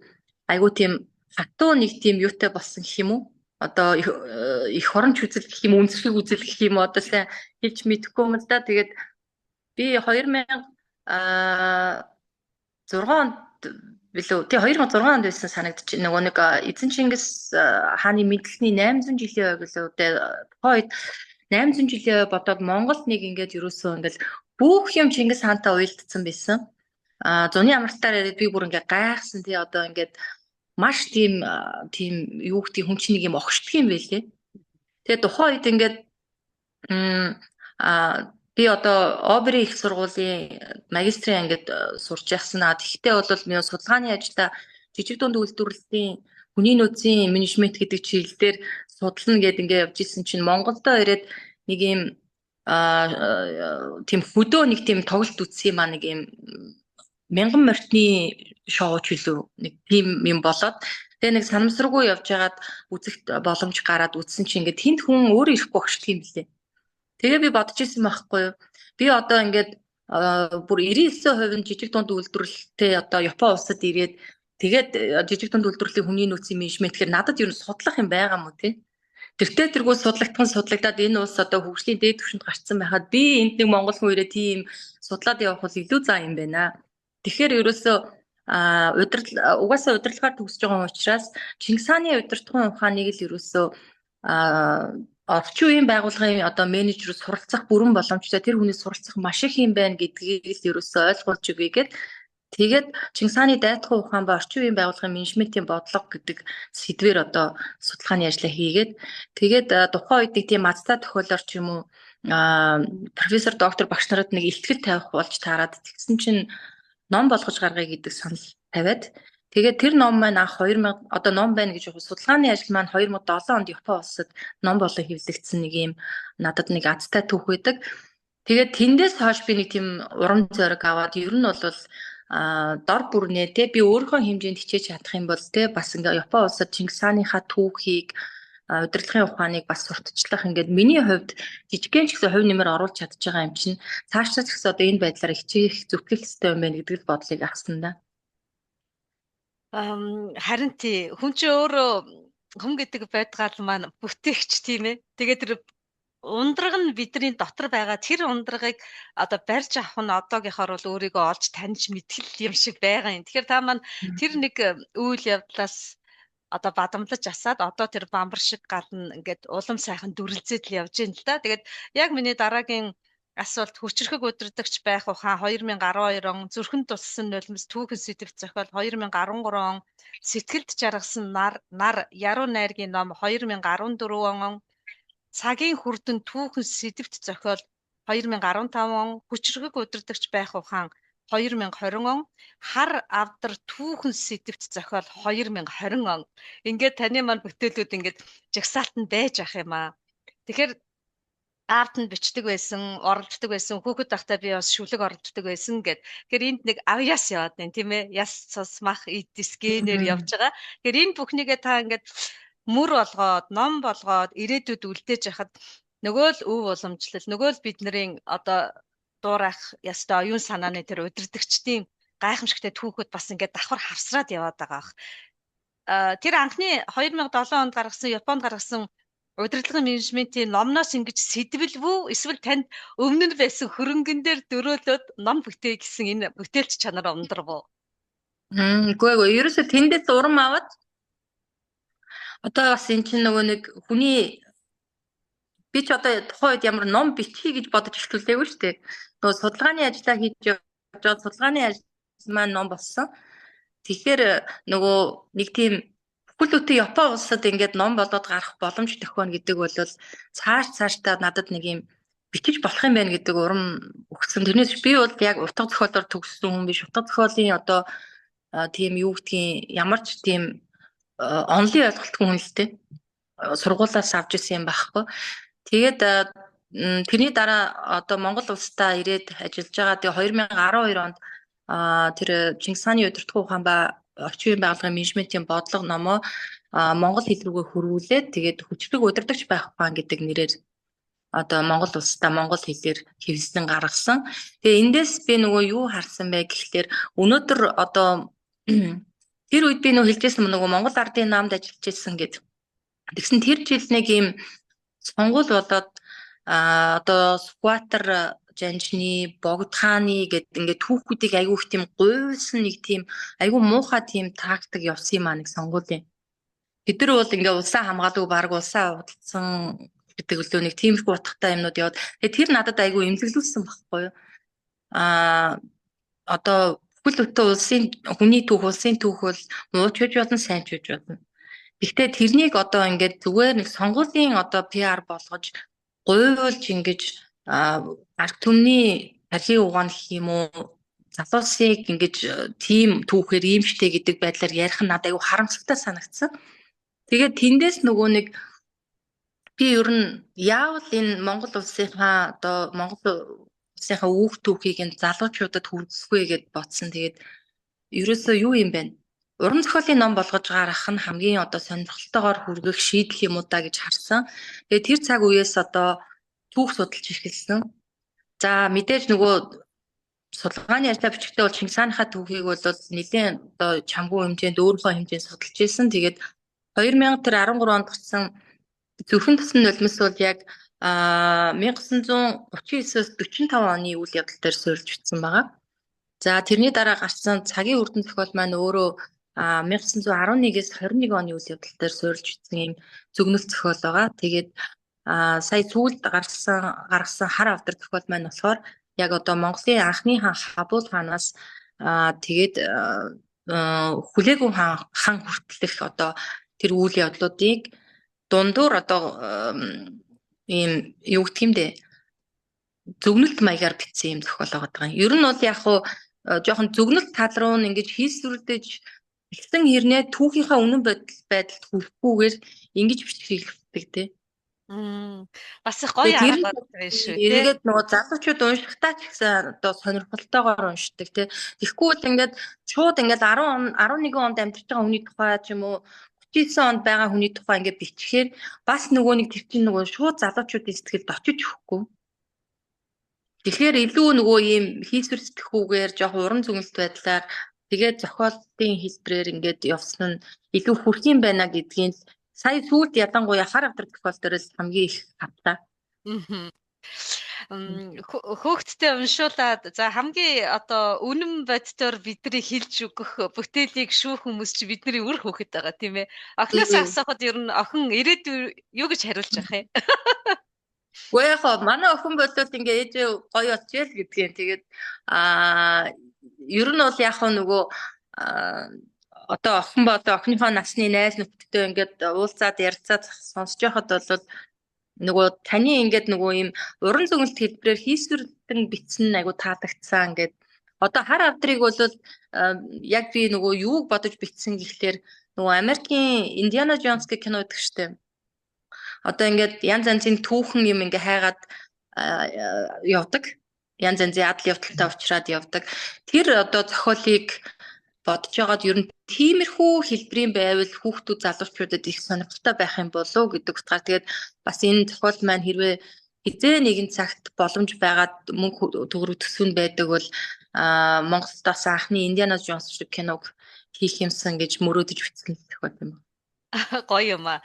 айгуу тийм хатуу нэг тийм юутай болсон гэх юм уу? Одоо эх оронч үзэл гэх юм, үнсрэг үзэл гэх юм уу, одоо сайн хэлж мэдэхгүй юм л да. Тэгээд би 2006 онд билүү? Тий, 2006 онд байсан санагдчих. Нөгөө нэг эзэн Чингис хааны мэдлэлний 800 жилийн ой гэлөө. Тухайн үед 800 жилийн ой бодоод Монголд нэг ингээд ерөөсөө ингээд бүх юм Чингис хаантай уялдсан байсан. Зуны амралтаар яриад би бүр ингээд гайхсан, тий, одоо ингээд маш тийм тийм юу гэдгийг хүн чинь нэг юм огшдох юм байлээ. Тэгээ тухайн үед ингээд би одоо Обери их сургуулийн магистрийн ангид сурч явсан. Тэгэхдээ бол миний судалгааны ажлаа жижиг дунд үйлдвэрлэлийн хүний нөөцийн менежмент гэдэг чиглэл дээр судлана гэд ингээ явж исэн чинь Монголдо ирээд нэг юм тийм хөдөө нэг тийм тоглолт үзсэн юм аа, нэг юм мянган морьтны шоу ч үлээ нэг тийм юм болоод тэгээ нэг санамсаргүй явж хагаад үзэх боломж гараад үзсэн чинь ингээд тэнд хүн өөрөө ирэхгүй багшдаг юм билээ. Тэгээ би бодож исэн байхгүй юу? Би одоо ингээд бүр 99% нь жижиг дунд үйлдвэрлэлтэй одоо Япон улсад ирээд тэгээд жижиг дунд үйлдвэрлэлийн хүний нөөцийн менежмент гэхээр надад ер нь судлах юм байгаа мó тий. Тэртээ тэргүй судлагдхан судлагдаад энэ улс одоо хөгжлийн дээд түвшинд гарцсан байхад би энд нэг монгол хүн ирээ тийм судлаад явах бол илүү заа юм байна. Тэгэхээр ерөөсөө удирдал угаасаа удирдлагаар төгсөж байгаа учраас Чингис хааны удирдахын ухааныг л ерөөсөө орчин үеийн байгууллагын одоо менежер суралцах бүрэн боломжтой, тэр хүнээс суралцах маш их юм байна гэдгийг л ерөөсөө ойлгуулж өгье гэд. Тэгээд Чингис хааны дайтхан ухаан ба орчин үеийн байгууллагын менежментийн бодлого гэдэг сэдвээр одоо судалгааны ажлаа хийгээд, тэгээд тухайн үед нэг тийм азтай тохиолоор ч юм уу профессор доктор багш нарад нэг ихтгэл тавих болж таарад тэгсэн чинь ном болгож гаргая гэдэг санал тавиад, тэгээд тэр ном маань анх 2000 одоо ном байна гэж яг судалгааны ажил маань 2007 онд Япон улсад ном болон хэвлэгдсэн нэг юм надад нэг азтай түүх байдаг. Тэгээд тэндээс хойш би нэг тийм урам зориг аваад ер нь бол дор бүрнээ те би өөрийнхөө хэмжээнд хичээж чадах юм бол те бас ингээ Япон улсад Чингис хааныхаа түүхийг, удирдлагын ухааныг бас сурталчлах, ингээд миний хувьд жижигхэн ч гэсэн хувь нэмэр оруулж чадж байгаа юм чинь цаашдаа ч гэсэн одоо энэ байдлаар хичээх зүтгэх ёстой юм байна гэдэг л бодлыг авсан да. Харин тий, хүн чинь өөрөө хүн гэдэг байдгаал маань бүтээгч, тийм ээ. Тэгээд тэр ундраг нь бидний дотор байгаа, тэр ундрагийг одоо барьж авах нь одоогийнхоор бол өөрийгөө олж таньж мэдхэл юм шиг байгаа юм. Тэгэхээр та маань тэр нэг үйл явдлаас одоо бадамлаж асаад одоо тэр бамбар шиг гал нь ингээд улам сайхан дүрэлзээд л явж байна л да. Тэгээд яг миний дараагийн асуулт: хүчирхэг удирдагч байх ухаан 2012 он, зүрхэнд туссан нулимс түүхэн сэдэвт зохиол 2013 он, сэтгэлд жаргасан нар нар яруу найргийн ном 2014 он, цагийн хүрдэн түүхэн сэдэвт зохиол 2015 он, хүчирхэг удирдагч байх ухаан 2020 он, Хар авдар түүхэн сэдэвт зохиол 2020 он. Ингээд таны маань бүтээлүүд ингээд жагсаалтанд байж ах юм аа. Тэгэхээр аавд нь бичдэг байсан, оролддог байсан. Хүүхэд байхдаа би бас шүлэг оролддог байсан гэд. Тэгэхээр энд нэг авьяас яваад байна, тийм ээ. Яс цус мах эд скэнээр явж байгаа. Тэгэхээр энэ бүхнийгээ та ингээд мөр болгоод, ном болгоод ирээдүйд үлдээж яхад нөгөө л өв уламжлал, нөгөө л бидний одоо дуурайх ястай оюун санааны тэр удирдагчдын гайхамшигтай түүхүүд бас ингээд давхар хавсраад яваад байгаа бах. Тэр анхны 2007 онд гаргасан, Японд гаргасан удирдлагын менежментийн номноос ингэж сэдвэлв үү? Эсвэл танд өмнө нь байсан хөрөнгөн дээр дөрөөлөөд ном бүтээ гэсэн энэ бүтээлч чанар ундрав уу? Үгүй ээ. Ерөөсөө тэндээс урам аваад одоо бас эн чинь нөгөө нэг хүний би ч одоо тухайн үед ямар ном бичихье гэж бодож эхлүүлээгүй шүү дээ. Нөгөө судалгааны ажлаа хийж явж байгаа, судалгааны ажил маань ном болсон. Тэгэхээр нөгөө нэг тийм бүхэл бүтэн Япон улсад ингээд ном болоод гарах боломж тохионо гэдэг бол цааш цаашдаа надад нэг юм бичиж болох юм байна гэдэг урам өгсөн. Тэрнээс би бол яг утга зохиолоор төгссөн хүн биш. Утга зохиолын одоо тийм юу гэдгийг ямар ч тийм онлын ойлголтгүй хүн л дээ. Сургуулиас авч ирсэн юм байхгүй. Тэгээд тэрний дараа одоо Монгол улсдаа ирээд ажиллаж байгаа. Тэгээ 2012 онд тэр Чингис хааны удирдах ухаан ба орчин үеийн байгууллагын менежментийн бодлого номоо монгол хэл рүүгээ хөрвүүлээд, тэгээд хүчрэг удирдагч байх ухаан гэдэг нэрээр одоо Монгол улсдаа монгол хэлээр хэвлэн гаргасан. Тэгээ эндээс би нөгөө юу харсан бэ гэхлээр өнөөдөр одоо тэр үед би нөгөө хэлжсэн нөгөө Монгол ардын наамд ажиллаж байсан гэд. Тэгсэн тэр жил нэг ийм сонгуул болоод одоо Сүхбаатар Жанжны, Богд хааны гэд ингээд түүхүүдийг айгүй их тийм гуйлсан нэг тийм айгүй муухай тийм тактик явсан юм аа нэг сонгуулийн. Бид нар бол ингээ улсаа хамгаалгүй баг улсаа худалдсан гэдэг үлээ нэг тиймэрхүү утгатай юмнууд яваад, тэгээ тэр надад айгүй эмзэглүүлсэн байхгүй юу. Одоо бүхэл бүтэн улсын хүний түүх, улсын түүх бол муу ч байж болно, сайн ч байж болно. Гэхдээ тэрнийг одоо ингээд зүгээр нэг сонгуулийн одоо PR болгож гуйвуулж ингэж ард түмний тархийг угаана гэх юм уу, залуусыг ингэж тийм түүхээр ийм штэ гэдэг байдлаар ярих нь надад айгүй харамсалтай санагдсан. Тэгээд тэндээс нөгөө нэг би ер нь яавал энэ Монгол улсынхаа одоо Монгол улсынхаа үүх түүхийг энэ залуучуудад хүргэх вэ гэд бодсон. Тэгээд ерөөсөө юу юм бэ? Уран зохиолын ном болгож гаргах нь хамгийн одоо сонирхолтойгоор хүргэх шийдэл юм уу да гэж харсан. Тэгээд тэр цаг үеэс одоо түүх судалж эхэлсэн. За мэдээж нөгөө судалгааны ажлаа бичгтээ бол Чингис хааныхаа түүхийг бол нэлээд одоо чамгүй хэмжээнд, өөрийнхөө хэмжээнд судалж ирсэн. Тэгээд 2013 онд гарсан Зүрхэн тусан нулимс бол яг 1939-өөс 45 оны үйл явдал дээр суурилж бичсэн байгаа. За тэрний дараа гарсан Цагийн үрдэн зохиол маань өөрөө 1911-ээс 21 оны үйл явдал дээр суурилж бичсэн ийм зөгнөлт зохиол байгаа. Тэгээд сая сүүлд гаргасан Хар авдар зохиол маань болохоор яг одоо Монголын анхны хаан Хабуул хаанаас тэгээд Хүлээгүн хаан хүртэлх одоо тэр үйл явдлуудыг дундуур одоо ийм юу гэх юм бэ, зөгнөлт маягаар бичсэн юм зохиол байгаа юм. Ер нь бол яг хуу жоохон зөгнөлт тал руу нь ингэж хийсвэрлдэж эхлэн хэрнээ түүхийнхаа үнэн байдалд хүрэхгүйгээр ингэж бичихийг хүсдэг те. Бас их гоё арга байна шүү те. Эргээд нөгөө залуучууд уншихтаа ч гэсэн одоо сонирхолтойгоор уншдаг те. Тэгэхгүй бол ингээд шууд ингээд 10 он 11 онд амьдарч байгаа хүний тухай ч юм уу 39 онд байгаа хүний тухай ингээд бичихээр бас нөгөө нэг тэр чинь нөгөө шууд залуучуудын сэтгэлд очиж өгөхгүй. Тэгэхээр илүү нөгөө ийм хийсвэр сэтгхүүгээр жоох уран зөгнөлт байдлаар тэгээд зохиолтын хэлбэрээр ингээд явсан нь илүү хүрх юм байна гэдгийг сая сүүлд ялангуяа Хар авдар зохиол дээр л хамгийн их хавлаа. Хөөгдтэй уншуулад за хамгийн одоо үнэн бодитоор бидний хэлж өгөх бүтээлийг шүүх хүмүүс чи бидний үр хүүхэд байгаа тийм ээ. Охиноос асуухад ер нь охин ирээдүй юу гэж хариулж авах юм? Гэхдээ яг манай охин болвол ингээ ээжээ гоё болчихъя л гэдгийг. Тэгээд ер нь бол яг нөгөө одоо охин болоо охиныхоо насны найз нөхдөдөө ингээд уулзаад ярилцаад сонсож байхад бол нөгөө таны ингээд нөгөө ийм уран зөгнөлт хэлбэрээр хийсвэрлэн бичсэн айгу таалагдсан ингээд Одоо хар авдрыг бол яг би нөгөө юуг бодож бичсэн гэхлээр нөгөө Америкийн Индиана Джонс гэх кино байдаг штэ. Одоо ингээд янз янзын түүхэн юм ингээ хайгаад явдаг. Янз янзын адал явдалтай уулзраад явдаг. Тэр одоо зохиолыг бодож байгаад ер нь тиймэрхүү хэлбэрийн байвал хүүхдүүд залуучуудад их сонирхолтой байх юм болов уу гэдэг утгаар тэгээд бас энэ зохиол маань хэрвээ хизээ нэгэн цагт боломж байгаад мөнгө төгрөг төсвөнд байдаг бол Монголд бас анхны Индиана Джонс шиг киног хийх юмсан гэж мөрөөдөж бичсэн зохиол юм. Гоё юм аа.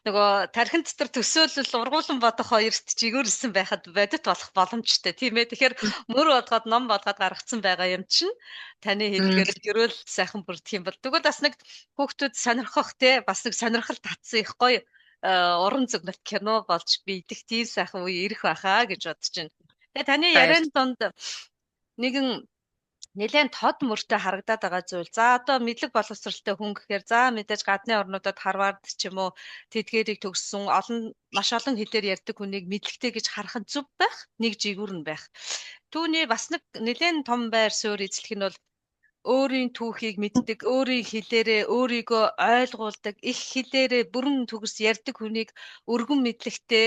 Нөгөө тархин дотор төсөөлөл ургуулan бодох хоёрт жигүүрлсэн байхад бодит болох боломжтой, тийм ээ. Тэгэхээр мөр бодгоод, ном бодгоод гаргацсан байгаа юм чинь таны хэлдгээр гэрүүл сайхан бүрдэх юм бол тэгвэл бас нэг хүүхдүүд сонирхох, те, бас нэг сонирхол татсан их гоё уран зөгнөлт кино болж бийдэх тийм сайхан үе ирэх байхаа гэж бодож байна. Тэгээ таны яриан дунд нэгэн нэлээд тод мөртэй харагдаад байгаа зүйл. За, одоо мэдлэг боловсралтай хүн гэхээр за мэдээж гадны орнуудад Харвард ч юм уу тэдгээрийг төгссөн, олон маш олон хэлээр ярьдаг хүнийг мэдлэгтэй гэж харах нь зөв байх, нэг жигүүр нь байх. Түүний бас нэг нэлээд том байр суурь эзлэх нь бол өөрийн түүхийг мэддэг, өөрийн хэлээрээ өөрийгөө ойлгуулдаг, их хэлээрээ бүрэн төгс ярьдаг хүнийг өргөн мэдлэгтэй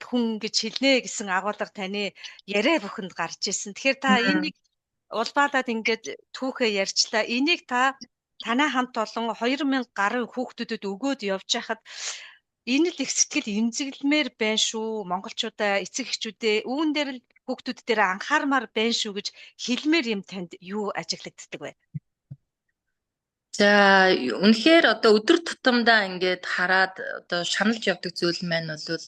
хүн гэж хэлнэ гэсэн агуулга таны яриа бүхэнд гарч ирсэн. Тэгэхээр та энийг улбаалаад ингээд түүхээ ярьчлаа. Энийг та танай хамт олон 2000 гаруй хүүхдүүдэд өгөөд явж байхад энэ л их сэтгэл эмзэглэмээр байна шүү. Монголчуудаа, эцэг эхчүүдээ үүн дээр л хүүхдүүд дээр анхаармаар байна шүү гэж хэлмээр юм танд юу ажиглагддаг вэ? За, үнэхээр одоо өдөр тутамдаа ингээд хараад одоо шаналж явдаг зүйл маань бол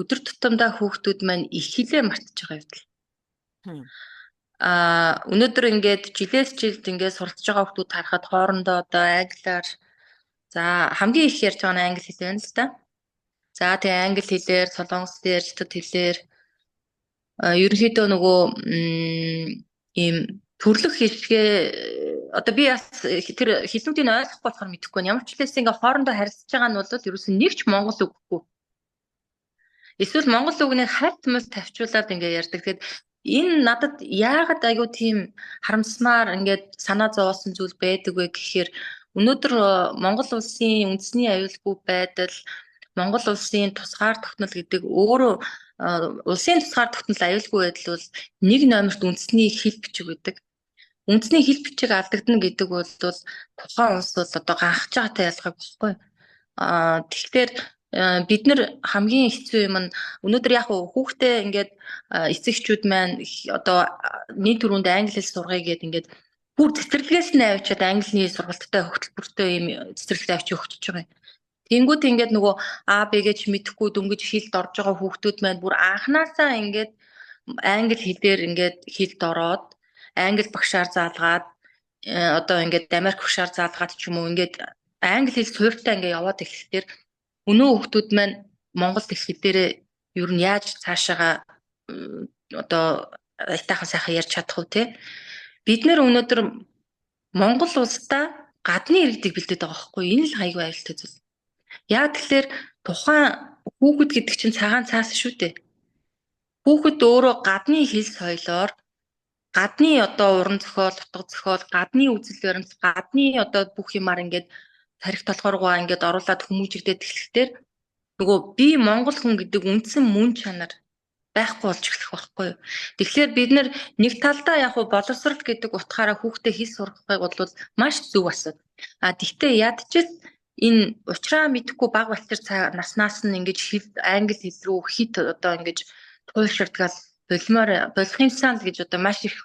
өдөр тутамдаа хүүхдүүд маань их хэлээ мартаж байгаа явдал. Өнөөдөр ингээд жилээс жилд ингээд суралцж байгаа хүүхдүүд харахад хоорондоо одоо англиар, за, хамгийн их ярьж байгаа нь англи хэл байна л да. За, тэгээ англи хэлээр, солонгос хэлээр, хятад хэлээр ерөнхийдөө нөгөө ийм төрлөх хэлгээ одоо би бас тэр хэлнүүдийг ойлгохгүй болохоор мэдэхгүй байна. Ямар ч хэлээс ингээ хоорондоо харилцаж байгаа нь бол ерөөсөн нэг ч монгол үггүй. Эсвэл монгол үгнийг хальт мэл тавьчуулаад ингээ ярьдаг. Тэгэхээр энэ надад яагаад айгүй тийм харамсмаар ингээд санаа зовоосон зүйл байдаг вэ гэхээр өнөөдөр Монгол улсын үндэсний аюулгүй байдал, Монгол улсын тусгаар тогтнол гэдэг өөрөө улсын тусгаар тогтнол, аюулгүй байдал бол нэг номерт үндэсний хэл бичиг байдаг. Үндэсний хэл бичиг алдагдана гэдэг бол тухайн улс бол одоо ганхаж байгаатай ялгаагүй байхгүй. Тэгэхээр бид нар хамгийн хэцүү юм нь өнөөдөр яг хүүхдээ ингээд эцэг эхчүүд маань одоо нэг түрүүнд англи хэл сургая гэд ингээд бүр цэцэрлэгээс нь авчиад англиний сургалттай хөтөлбөртэй ийм цэцэрлэгт авчиж өгч байгаа юм. Тэнгүүд ингээд нөгөө А Б гэж мэдэхгүй дөнгөж хэлд орж байгаа хүүхдүүд маань бүр анханасаа ингээд англи хэлээр ингээд хэлд ороод, англи багшаар заалгаад, одоо ингээд Америк багшаар заалгаад ч юм уу, ингээд англи хэл суурьтай ингээд яваад эхлэхээр өнөө хүүхдүүд маань монгол хэл дээрээ ер нь яаж цаашаага одоо аятайхан сайхан ярьж чадах вэ, те? Бид нэр өнөөдөр Монгол улсдаа гадны иргэдийг бэлдээд байгаа байхгүй, энэ л айгүй аюултай зүйл. Яг тэгэхээр тухайн хүүхэд гэдэг чинь цагаан цаас шүү дээ. Хүүхэд өөрөө гадны хэл соёлоор, гадны одоо уран зохиол, утга зохиол, гадны үзэл баримт, гадны одоо бүх юмар ингээд тарих толгооргоо ингээд оруулаад хүмүүжигдээд эхлэхдээ нөгөө би монгол хүн гэдэг үндсэн мөн чанар байхгүй болж эхлэх байхгүй юу. Тэгэхээр бид нэг талдаа яг хуу боловсрал гэдэг утгаараа хүүхдээ хэл сургахыг бол маш зөв асуудал. А тэгтээ ядчил энэ учраа мэдэхгүй баг балчир наснаас нь ингэж хэл англи хэл рүү хит одоо ингэж туйлширдгаал болмоор болох юмсан л гэж одоо маш их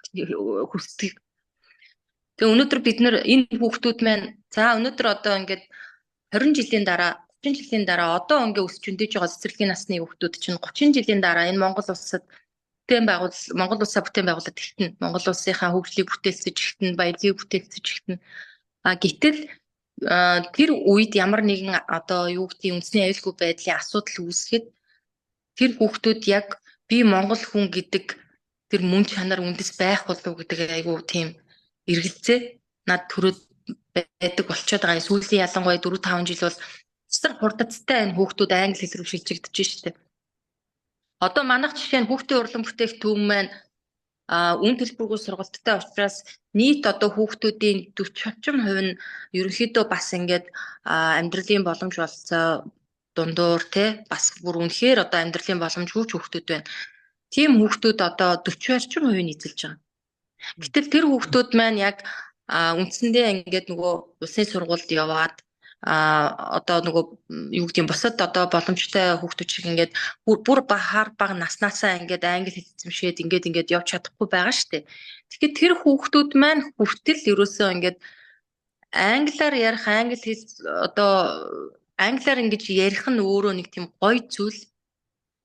хүсдэг. Тэгээ өнөөдөр бид нэр энэ хүүхдүүд маань за өнөөдөр одоо ингээд 20 жилийн дараа, 30 жилийн дараа, одоо ингээ өсч өндөж байгаа цэцэрлэгийн насны хүүхдүүд чинь 30 жилийн дараа энэ Монгол улсад бүтээн байгуул Монгол улсаа бүтээн байгуулад ихтэн, Монгол улсынхаа хөгжлийг бүтээлцэж ихтэн, баялагийг бүтээлцэж ихтэн. А гэтэл тэр үед ямар нэгэн одоо юу гэдгийг үндэсний аюулгүй байдлын асуудал үүсгэхэд тэр хүүхдүүд яг би монгол хүн гэдэг тэр мөн чанар үндэс байх болов гэдэг айгүй тийм эргэлзээ над төрөөд байдаг болчиход байгаа. Сүүлийн ялангуяа 4 5 жил бол эсрэг хурдацтай энэ хүүхдүүд англи хэл рүү шилжигдэж штэ. Одоо манайх жишээ нь хүүхдийн урлан бүтээх төв маань Үн төлбөргүй сургалттай учраас нийт одоо хүүхдүүдийн 40 орчим хувь нь ерөнхийдөө бас ингээд амьдралын боломж болцоо дундуур те бас бүр үнэхээр одоо амьдралын боломжгүй ч хүүхдүүд байна. Тийм хүүхдүүд одоо 40 орчим хувийг эзэлж байгаа. Гэтэл тэр хүүхдүүд маань яг үндсэндээ ингээд нөгөө улсын сургуульд яваад одоо нөгөө юу гэдэг юм бусад одоо боломжтой хүүхдүүд шиг ингээд бүр хар бага наснаасаа ингээд англи хэл эзэмшээд ингээд явж чадахгүй байгаа шүү дээ. Тэгэхээр тэр хүүхдүүд маань хүртэл ерөөсөө ингээд англиар ярих, англи хэл одоо англиар ингэж ярих нь өөрөө нэг тийм гоё зүйл.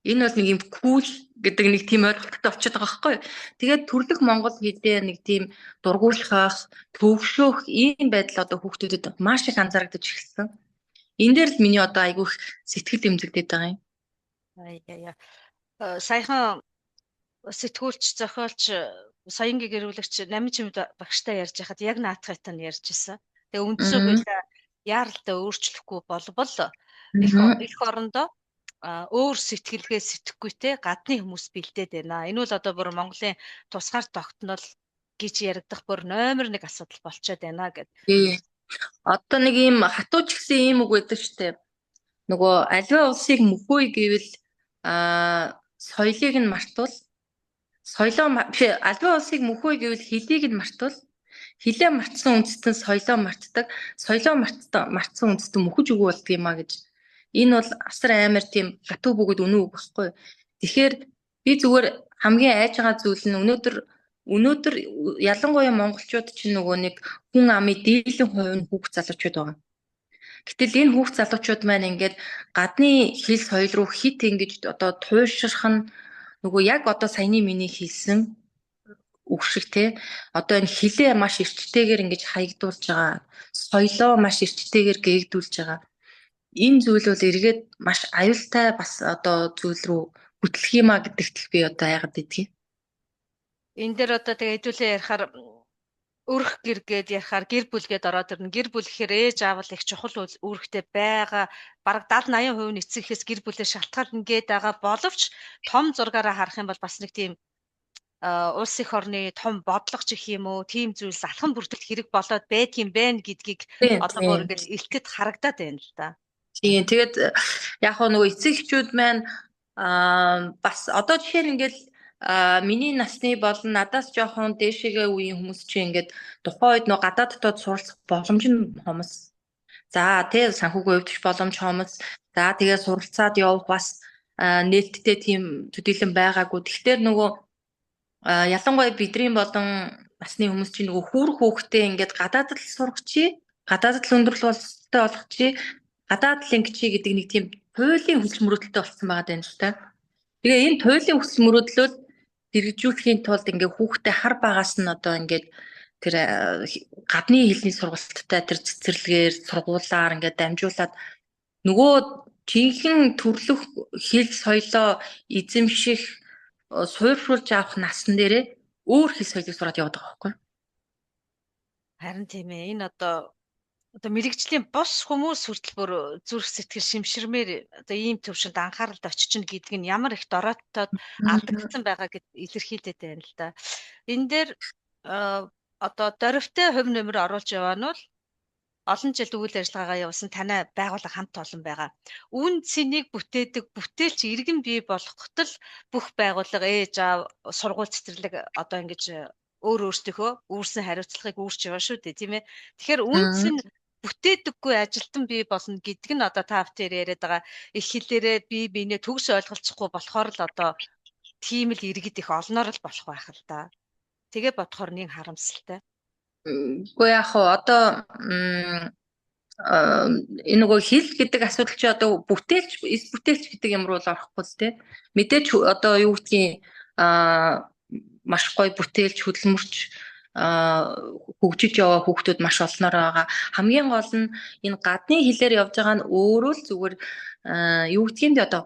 Энэ бол нэг юм cool гэдэг нэг тийм ойлголттой болчиход байгаа байхгүй юу. Тэгээд төрлөх монгол хэлээ нэг тийм дургуулхах, төвшөөх ийм байдал одоо хүүхдүүдэд маш их анзаарагдаж эхэлсэн. Энэ дээр л миний одоо айгүй их сэтгэл эмзэгдээд байгаа юм. Яа. Саяхан сэтгүүлч, зохиолч, соёнгийн гэрүүлэгч Намин чимэд багштай ярьж байхад яг наадхайтай нь ярьж ирсэн. Тэгээ үндсэн хуулиа яаралтай өөрчлөхгүй болбол эх орондоо өөр сэтгэлгээ сэтгэхгүйтэй гадны хүмүүс бэлдээд байна. Энэ бол одоо бүр Монголын тусгаар тогтнол гэж яригдах бүр номер 1 асуудал болчиход байна гэд. Тий. Одоо нэг ийм хатуу ч гэсэн ийм үг байдаг штэ. Нөгөө аливаа улсыг мөхөөе гэвэл соёлыг нь мартвал, соёлоо биш, аливаа улсыг мөхөөе гэвэл хөлийг нь мартвал, хилээ мартсан үндэстэн соёлоо мартдаг, соёлоо мартсан үндэстэн мөхөж үгүй болдго юм а гэж. Энэ бол асар амар тийм хатуу бөгөөд үнэн үг байхгүй. Тэгэхээр би зүгээр хамгийн айж байгаа зүйл нь өнөөдөр ялангуяа монголчууд чинь нөгөө нэг хүн амын дийлэн хувь нь хүүхд залуучууд байгаа. Гэтэл энэ хүүхд залуучууд маань ингээд гадны хэл соёл руу хит ингэж одоо туйшрах нь нөгөө яг одоо саяны миний хэлсэн үг шиг те одоо энэ хилээ маш эрчтэйгээр ингэж хаягдуулж байгаа, соёлоо маш эрчтэйгээр гээгдүүлж байгаа. Энэ зүйл бол эргээд маш аюултай бас одоо зүйл рүү хөтлөх юм а гэдэгт би одоо айгаад идэгье. Энэ дээр одоо тэгээ хэдүүлээ ярихаар өрх гэр гээд ярихаар гэр бүл гээд ороод ирнэ. Гэр бүл гэхээр ээж аав л их чухал үүрэгтэй байгаа. Бараг 70 80% нь эцэг эхээс гэр бүлээ шалтгаална гээд байгаа боловч том зургаараа харах юм бол бас нэг тийм улс эх орны том бодлого ч гэх юм уу, тийм зүйлс алхам бүрдэл хэрэг болоод байдгийм бэ гэдгийг одоо бүр ингээл илтгэд харагдаад байна л да. Тийм, тэгээд яг хөө нөгөө эцэг эхчүүд маань бас одоо жишээ нь ингээл миний насны болон надаас жоохон дээшээгээ үеийн хүмүүс чинь ингээд тухайн үед нөгөө гадаад дотоод суралцах боломж нь хомос. За тий, санхүүгийн хувьд боломж хомос. За тэгээ суралцаад явах бас нээлттэй тийм төдийлөн байгаагүй. Тэгэхээр нөгөө ялангуяа бидний болон насны хүмүүс чинь нөгөө хүүр хүүхдээ ингээд гадаадд л сургачих, гадаадд л өндөрлөл боловсролтой болгочих, гадаад л ингэчий гэдэг нэг тийм туйлын хүсэл мөрөөдөлтэй болсон байгаа даа л та. Тэгээ энэ туйлын хүсэл мөрөөдлөө дэргэжүүлэхийн тулд ингээ хүүхдээ хар багаас нь одоо ингээд тэр гадны хэлний сургалттай тэр цэцэрлэгээр сургуулаар ингээд дамжуулаад нөгөө жинхэнэ төрлөх хэл соёлоо эзэмших, суурьшуулж авах насан дээрээ өөр хэл соёлыг сураад яваад байгаа байхгүй. Харин тийм ээ. Энэ одоо мэрэгжлийн бус хүмүүс хүртэл бүр зүрх сэтгэл шимширмээр одоо ийм төвшөнд анхааралд очиж гэдэг нь ямар их дорооттой алдагдсан байгаа гэд илэрхийлээд байна л да. Энэ дээр одоо дөрвтэй хувь нэмэр оруулж яваа нь бол олон жил үйл ажиллагаагаа явуулсан танай байгууллага хамт олон байгаа. Үн цэнийг бүтээдэг бүтээлч иргэн бий болгоход л бүх байгууллага, ээж аав, сургууль цэцэрлэг одоо ингэж өөр өөрсдийнхөө үүрсэн хариуцлагыг үүрч яваа шүү дээ, тийм ээ. Тэгэхээр үн цэн бүтээдэггүй ажилтан бий болно гэдэг нь одоо та бүхэн яриад байгаа их хэлээрээ бие биенээ төгс ойлголцохгүй болохоор л одоо тийм л иргэд их олноор л болох байх л да. Тэгээ бодохоор нэг харамсалтай. Үгүй яг хуу одоо энэ нөгөө хэл гэдэг асуудал чи одоо бүтээлч эс бүтээлч гэдэг юм руу л орохгүй л те. Мэдээж одоо юу гэдгийг маш гоё бүтээлч хөдөлмөрч хөгжиж яваа хүүхдүүд маш олноор байгаа. Хамгийн гол нь энэ гадны хэлээр явж байгаа нь өөрөө л зүгээр юу гэдгийг бэ, одоо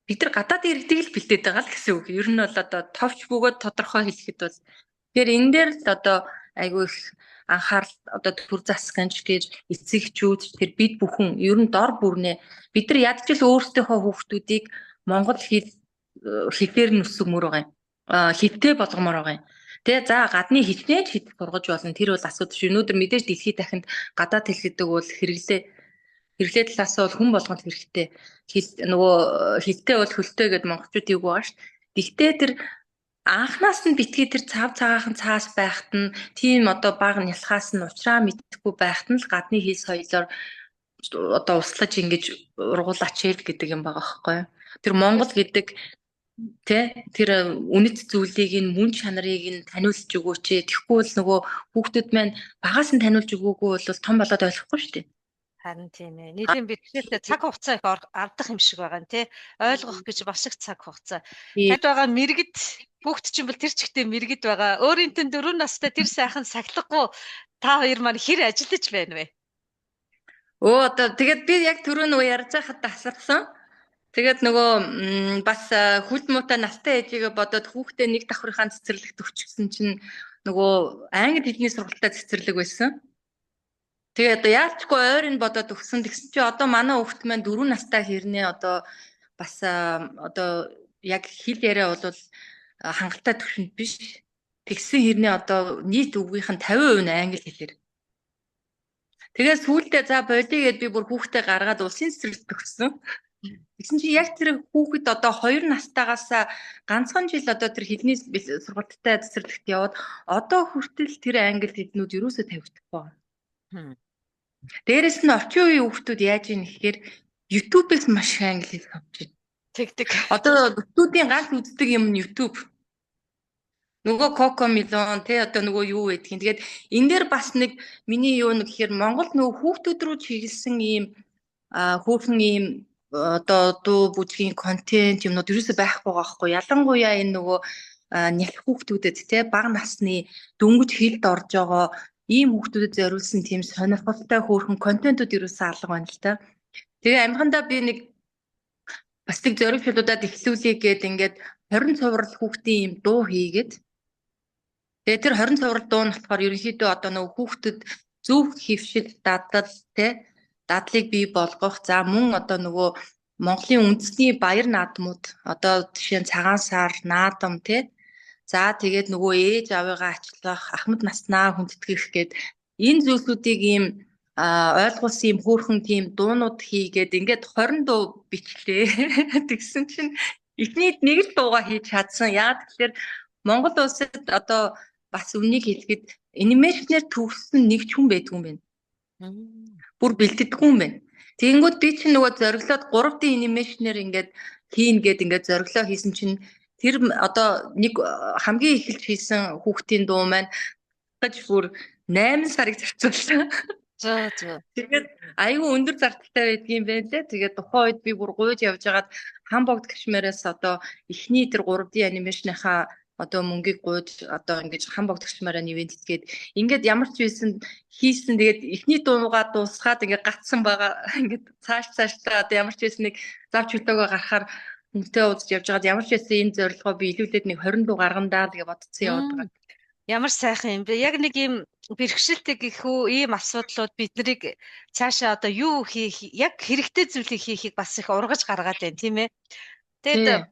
бид нар гадаад иргэдийг л бэлдээд байгаа л гэсэн үг. Ер нь бол одоо товч бөгөөд тодорхой хэлэхэд бол тэгэхээр энэ дээр л одоо айгүй их анхаарал одоо төр засгийн гэж эцэг эхчүүд тэр бид бүхэн ер нь дор бүрнээ бид нар ядч л өөрсдийнхөө хүүхдүүдийг монгол хэл хэлээр нь өсгөмөр байгаа юм. Хилтэй болгомоор байгаа юм. Тэгээ за гадны хичнээн ч хэл сургаж болно. Тэр бол асуудал шүү. Өнөөдөр мэдээж дэлхийд дахинд гадаад хэл гэдэг бол хэрэглээ талаас бол хүн болгонд хэрэгтэй. Хэл нөгөө хилтэй бол хөлтэй гэд монголчууд юу байгаа шүү. Тэгтээ тэр анхнаас нь битгий тэр цав цагаахан цаас байхад нь тийм одоо баг нялхаас нь уучраа мэдхгүй байхад нь л гадны хэл соёлоор одоо услаж ингэж ургуулаач л гэдэг юм байгаа байхгүй юу. Тэр Монгол гэдэг тэ тэр үнэт зүйлийг нь мөн чанарыг нь таниулж өгөөч. Тэгэхгүй бол нөгөө хүүхдүүд маань багаас нь таниулж өгөөгүй бол том болоод ойлгохгүй шүү дээ. Харин тийм ээ. Нийтийн бэрхшээлтэй цаг хугацаа их алдах юм шиг байгаа нь тий. Ойлгох гэж бас их цаг хугацаа. Танд байгаа мэргэд хүүхд чинь бол тэр чигтээ мэргэд байгаа. Өөрийн тэн 4 настай тэр сайхан сахилгагүй та хоёр маань хэр ажиллаж байна вэ? Өө одоо тэгээд би яг түрүү нөгөө ярьж байхад тасарсан. Тэгээд нөгөө бас хүл муутай настай ээжигээ бодоод хүүхдээ нэг давхрынхаа цэцэрлэгт өгчихсөн чинь нөгөө англи хэлний сургалтаа цэцэрлэг байсан. Тэгээ одоо яалчгүй ойрын бодоод өгсөн. Тэгсэн чи одоо манай хүүхд маань 4 настай хэрнээ одоо бас одоо яг хэл яриа бол хангалттай түвшинд биш. Тэгсэн хэрнээ одоо нийт үгийнх нь 50% нь англи хэлээр. Тэгээ сүүлдээ за болиё гэд би бүр хүүхдээ гаргаад улсын цэцэрлэгт өгсөн. Тэгсэн чинь яг тэр хүүхэд одоо 2 настайгаас ганцхан жил одоо тэр хэлний сургалттай цэцэрлэгт яваад одоо хүртэл тэр англи хэлнүүд юусоо тавигдахгүй байна. Дээрэс нь орчин үеийн хүүхдүүд яаж ийм гэхээр YouTube-ээс маш их англи хэл авч байна. Тэгдэг. Одоо нөхдүүдийн ганц үздэг юм нь YouTube. Нөгөө Coco Melon тий одоо нөгөө юу байдгийг. Тэгээд энэ дээр бас нэг миний юу нэг гэхээр Монгол нөгөө хүүхдүүд рүү чиглэсэн ийм хөөрхөн ийм одоо дуу бүжгийн контент юмнууд ерөөсөй байхгүй байгаа байхгүй. Ялангуяа энэ нөгөө нялх хүүхдүүдэд тий бага насны дөнгөж хэлд орж байгаа ийм хүүхдүүдэд зориулсан тийм сонирхолтой хөөрхөн контентууд ерөөсөө алга байна л та. Тэгээ амхандаа би нэг бас нэг зориг шилүүдад эхлүүлье гээд ингээд 20 цуврал хүүхдийн ийм дуу хийгээд тэгээ тэр 20 цуврал дуу нь болохоор ерөнхийдөө одоо нөгөө хүүхдэд зөв хэвшил дадал тий дадлыг бий болгох за мөн одоо нөгөө Монголын үндэсний баяр наадмууд одоо жишээ нь цагаан сар наадам тий за тэгээд нөгөө ээж аавыгаа ачлах ахмад наснаа хүндэтгэх гээд энэ зүйлсүүдийг ийм ойлгуулсан юм хөөрхөн тийм дуунууд хийгээд ингээд 20 дуу бичлээ. Тэгсэн чинь эхний нэг л дуугаа хийж чадсан. Яагаад тэгэхээр Монгол улсад одоо бас үнийг хэлэхэд анимашнаар төгссөн нэг ч хүн байдгүй юм байна. Бүр бэлтгэдэггүй юм байна. Тэгэнгүүт би чинь нөгөө зориглоод 3D анимашнаар ингээд хийн гээд ингээд зориглоо хийсэн чинь тэр одоо нэг хамгийн эхэлж хийсэн хүүхдийн дуу маань гэж бүр 8 сарыг зарцуулсан. Зөө зөө. Тэгээд айгүй өндөр зардалтай байдгийн байх лээ. Тэгээд тухайн үед би бүр гуйж явж хагаад хан богд гişмээрээс одоо эхний тэр 3D анимашныхаа одоо мөнгийг гуйж одоо ингэж хан богд гişмээрээ нэвэн тэтгээд ингээд ямар ч байсан хийсэн. Тэгээд эхний дуугаа дуусгаад ингээд гацсан байгаа. Ингээд цааш цаашдаа одоо ямар ч байсан нэг зав чөлөөгөө гарахаар хүнтэй уулзж явж байгаад ямар ч байсан энэ зорилгоо би илүүлээд нэг 20 дуу гаргана даа гэж бодсон яваад байгаа. Ямар сайхан юм бэ? Яг нэг юм бэрхшээлтэй гэх үү ийм асуудлууд бид нарыг цаашаа одоо юу хийх яг хэрэгтэй зүйлийг хийхийг бас их ургаж гаргаад байна тийм ээ. Тэгээд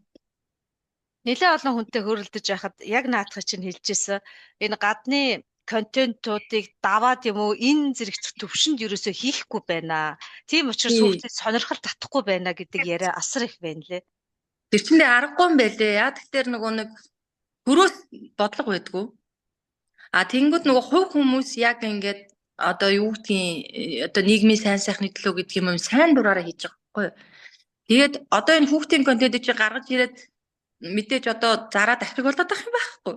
нэлээд олон хүнтэй хөрөлдөж байхад яг наадах чинь хэлжсэн энэ гадны контентуудыг даваад юм уу энэ зэрэг төвшөнд ерөөсөө хийхгүй байна. Тийм учраас хүүхдэд сонирхол татахгүй байна гэдэг яриа асар их байна лээ. Тэр чиндээ аргагүй юм байлээ. Яа тэгэхээр нөгөө нэг хөрөөс бодлого байдгүй. А тэгэнгүүт нөгөө хувь хүмүүс яг ингээд одоо юу гэдгийг одоо нийгмийн сайн сайхны төлөө гэдэг юм сайн дураараа хийж байгаа байхгүй юу. Тэгээд одоо энэ хүүхдийн контентыг чи гаргаж ирээд мэдээж одоо зараад ашиг болоод байх юм байхгүй.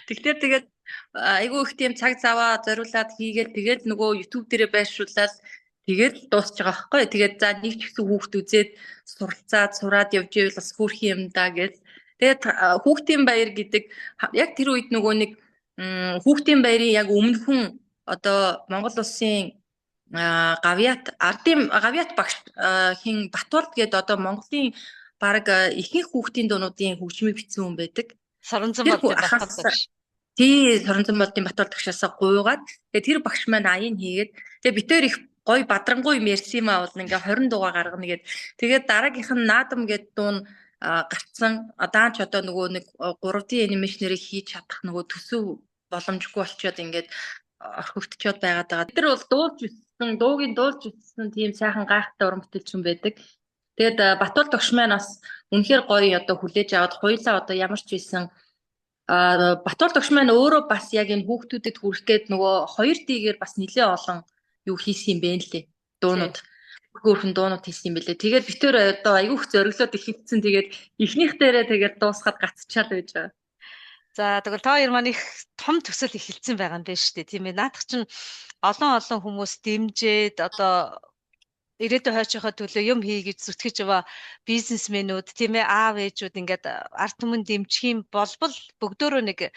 Тэгэхээр тэгээд айгүй их тийм цаг заваа зориулаад хийгээл тэгээд нөгөө YouTube дээрээ байршуулаад тэгээд дуусч байгаа байхгүй. Тэгээд за нэг ч гэсэн хүүхд үзээд суралцаад сураад явж ивэл бас хөөрхөн юм да гэж. Тэгээд хүүхдийн баяр гэдэг яг тэр үед нөгөө нэг хүүхдийн баярын яг өмнөхөн одоо Монгол улсын гавьяат ардын гавьяат багш хин Батурд гээд одоо Монголын бараг ихэнх хүүхдийн дуунуудын хөгжмийг бичсэн хүн байдаг. Соронзон болдын Батурд багш. Тий, Соронзон болдын Батурд багшаасаа гуйгаад тэгээ тэр багш маань аян хийгээд тэгээ битээр их гой бадрангуй юм ярьсан юм аа бол ингээ 20 дуугаа гаргана гэд. Тэгээд дараагийнх нь наадам гэд дуун Гарцсан. Даанч одоо нөгөө нэг 3D анимашнэрийг хийж чадах нөгөө төсөв боломжгүй болчоод ингээд орхигдчиод байгаад байгаа. Бид нар бол дуулж өссөн, дуугийн дуулж өссөн тийм сайхан гайхалтай уран бүтээлч хүн байдаг. Тэгээд Батуул догш маань бас үнэхээр гоё одоо хүлээж аваад хуйлаа одоо ямар ч байсан Батуул догш маань өөрөө бас яг энэ хүүхдүүдэд хүрэх гээд нөгөө 2D-гээр бас нэлээ олон юу хийсэн юм бэ лээ. Дуунууд хөөрхөн дуунууд хийсэн юм бэлээ. Тэгээд бид тэр одоо айгүйх зориглоод эхэлсэн. Тэгээд эхнийх дээрээ тэгээд дуусгаад гацчаал байж байгаа. За, тэгвэл та хоёр маань их том төсөл эхэлсэн байгаа юм байна шүү дээ. Тийм ээ. Наадах чинь олон олон хүмүүс дэмжиж, одоо ирээдүйн хойчийнхоо төлөө юм хий гэж зүтгэж яваа бизнесмэнүүд, тийм ээ, аав ээжүүд ингээд ард түмэн дэмжих юм болбол бүгдөөрөө нэг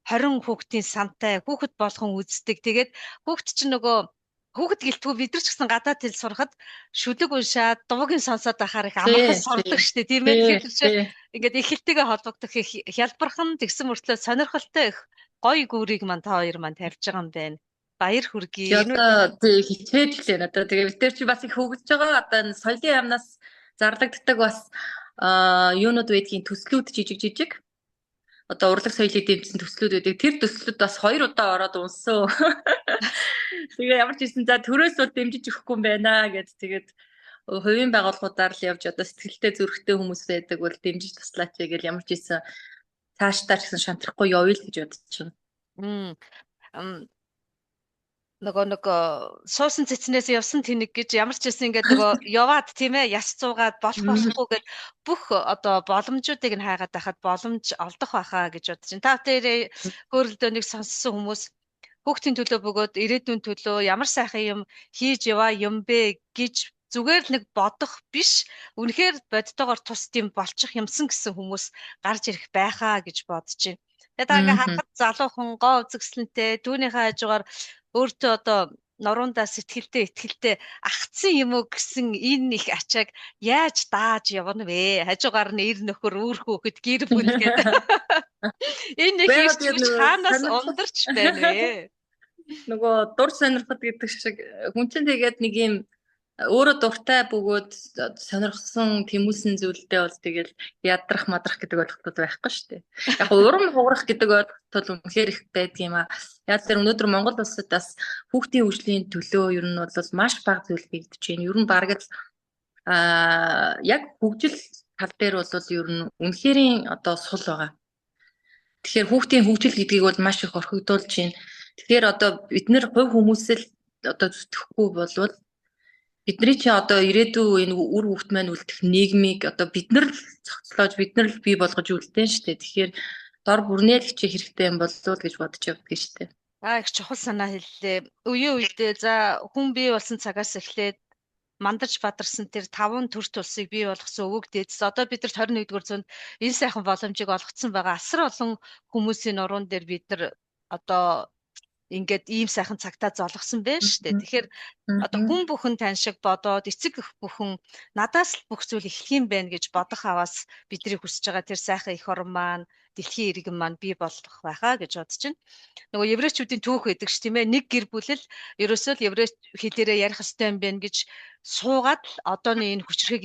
20 хүүхдийн сантай хүүхэд болгон үздэг. Тэгээд хүүхд чинь нөгөө хүүхэд гэлтгүй бид нар ч гэсэн гадаад хэл сурахад шүлэг уншаад, дуугийн сонсоод байхаар их амархан сурдаг шүү дээ, тийм ээ. Тэгэхээр ингээд их хэлтэйгээ холбогдох их хялбархан, тэгсэн мөртлөө сонирхолтой их гоё гүрийг маань та хоёр маань тавьж байгаа юм байна. Баяр хүргэе. Одоо тий хичээж лээ надад. Тэгээ бид тэр чи бас их хөгжиж байгаа. Одоо энэ соёлын яамнаас зарлагддаг бас юунууд байдгийн төслүүд жижиг жижиг. Одоо урлаг соёлыг дэмжсэн төслүүд байдаг. Тэр төслүүд бас 2 удаа ороод унсан. Тэгээ ямар ч байсан за төрөөс бол дэмжиж өгөхгүй юм байна гэд тэгээд хувийн байгууллагуудаар л явж одоо сэтгэлтэй зүрхтэй хүмүүс байдаг бол дэмжиж туслаач гэж ямар ч байсан цаашдаа ч гэсэн шантрахгүй явъя л гэж бодож байна. Нөгөө нэг суусан цэцнээс явсан тэнэг гэж ямар ч байсан ингээд нөгөө яваад, тийм ээ, яс зуугаад болох болохгүй гэд бүх одоо боломжуудыг нь хайгаад байхад боломж олдох байхаа гэж бодож байна. Та тэр хөөрөлдөөнийг сонссон хүмүүс хүүхдийн төлөө бөгөөд ирээдүйн төлөө ямар сайхан юм хийж яваа юм бэ гэж зүгээр л нэг бодох биш, үнэхээр бодтойгоор тус тийм болчих юмсан гэсэн хүмүүс гарч ирэх байхаа гэж бодож байна. Тэгээ та ингээ харахад залуухан гоо үзэсгэлэнтэй, түүнийхээ хажуугаар өөртөө одоо нуруундаа сэтгэлдээ итгэлтэй ахцсан юм уу гэсэн энэ их ачааг яаж дааж явна вэ? Хажуугаар нь эр нөхөр, үр хүүхэд, гэр бүл гэдэг. Энэ их ирч хүч хаанаас ундарч байна вэ? Нөгөө дур сонирхол гэдэг шиг хүн чинь тэгээд нэг юм өөрөө дуртай бөгөөд сонирхсон тэмүүлсэн зүйлдээ бол тэгэл ядрах мадрах гэдэг ойлголтууд байхгүй шүү дээ. Яг урам хугарах гэдэг ойлголт бол үнэхээр их байдаг юм аа. Яг тэр өнөөдөр Монгол улсад бас хүүхдийн хөгжлийн төлөө ер нь бол маш бага зүйл хийгдэж байна. Ер нь бараг л яг хөгжил тал дээр бол ер нь үнэхэрийн одоо сул байгаа. Тэгэхээр хүүхдийн хөгжил гэдгийг бол маш их орхигдуулж байна. Тэгэхээр одоо бид нэр хувь хүмүүсэл одоо зүтгэхгүй болвол бидний чи одоо ирээдүй энэ үр хүүхд маань үлдэх нийгмийг одоо бид нар л зохицлоож, бид нар л бий болгож үлдээн шүү дээ. Тэгэхээр дор бүрнээ л хичээх хэрэгтэй юм болов уу гэж бодож явдаг шүү дээ. Аа, их чухал санаа хэллээ. Үеийн үедээ за хүн бий болсон цагаас эхлээд мандарч бадарсан тэр таван төр тулсыг бий болгосон өвөг дээдс одоо бид нарт 21-р зуунд энэ сайхан боломжийг олгоцсон байгаа. Асар олон хүмүүсийн нуруунд дээр бид нар одоо ингээд ийм сайхан цагтаа золгосон байна шүү дээ. Тэгэхээр одоо хүн бүхэн тань шиг бодоод, эцэг эх бүхэн надаас л бүх зүйл эхлэх юм байна гэж бодох аваас бидний хүсэж байгаа тэр сайхан эх орон маань, дэлхийн иргэн маань бий болох байхаа гэж бодож байна. Нөгөө еврейчүүдийн түүх байдаг ш, тийм ээ. Нэг гэр бүл л ерөөсөө л еврей хэлээрээ ярих ёстой юм байна гэж суугаад л одооны энэ хүчрхэг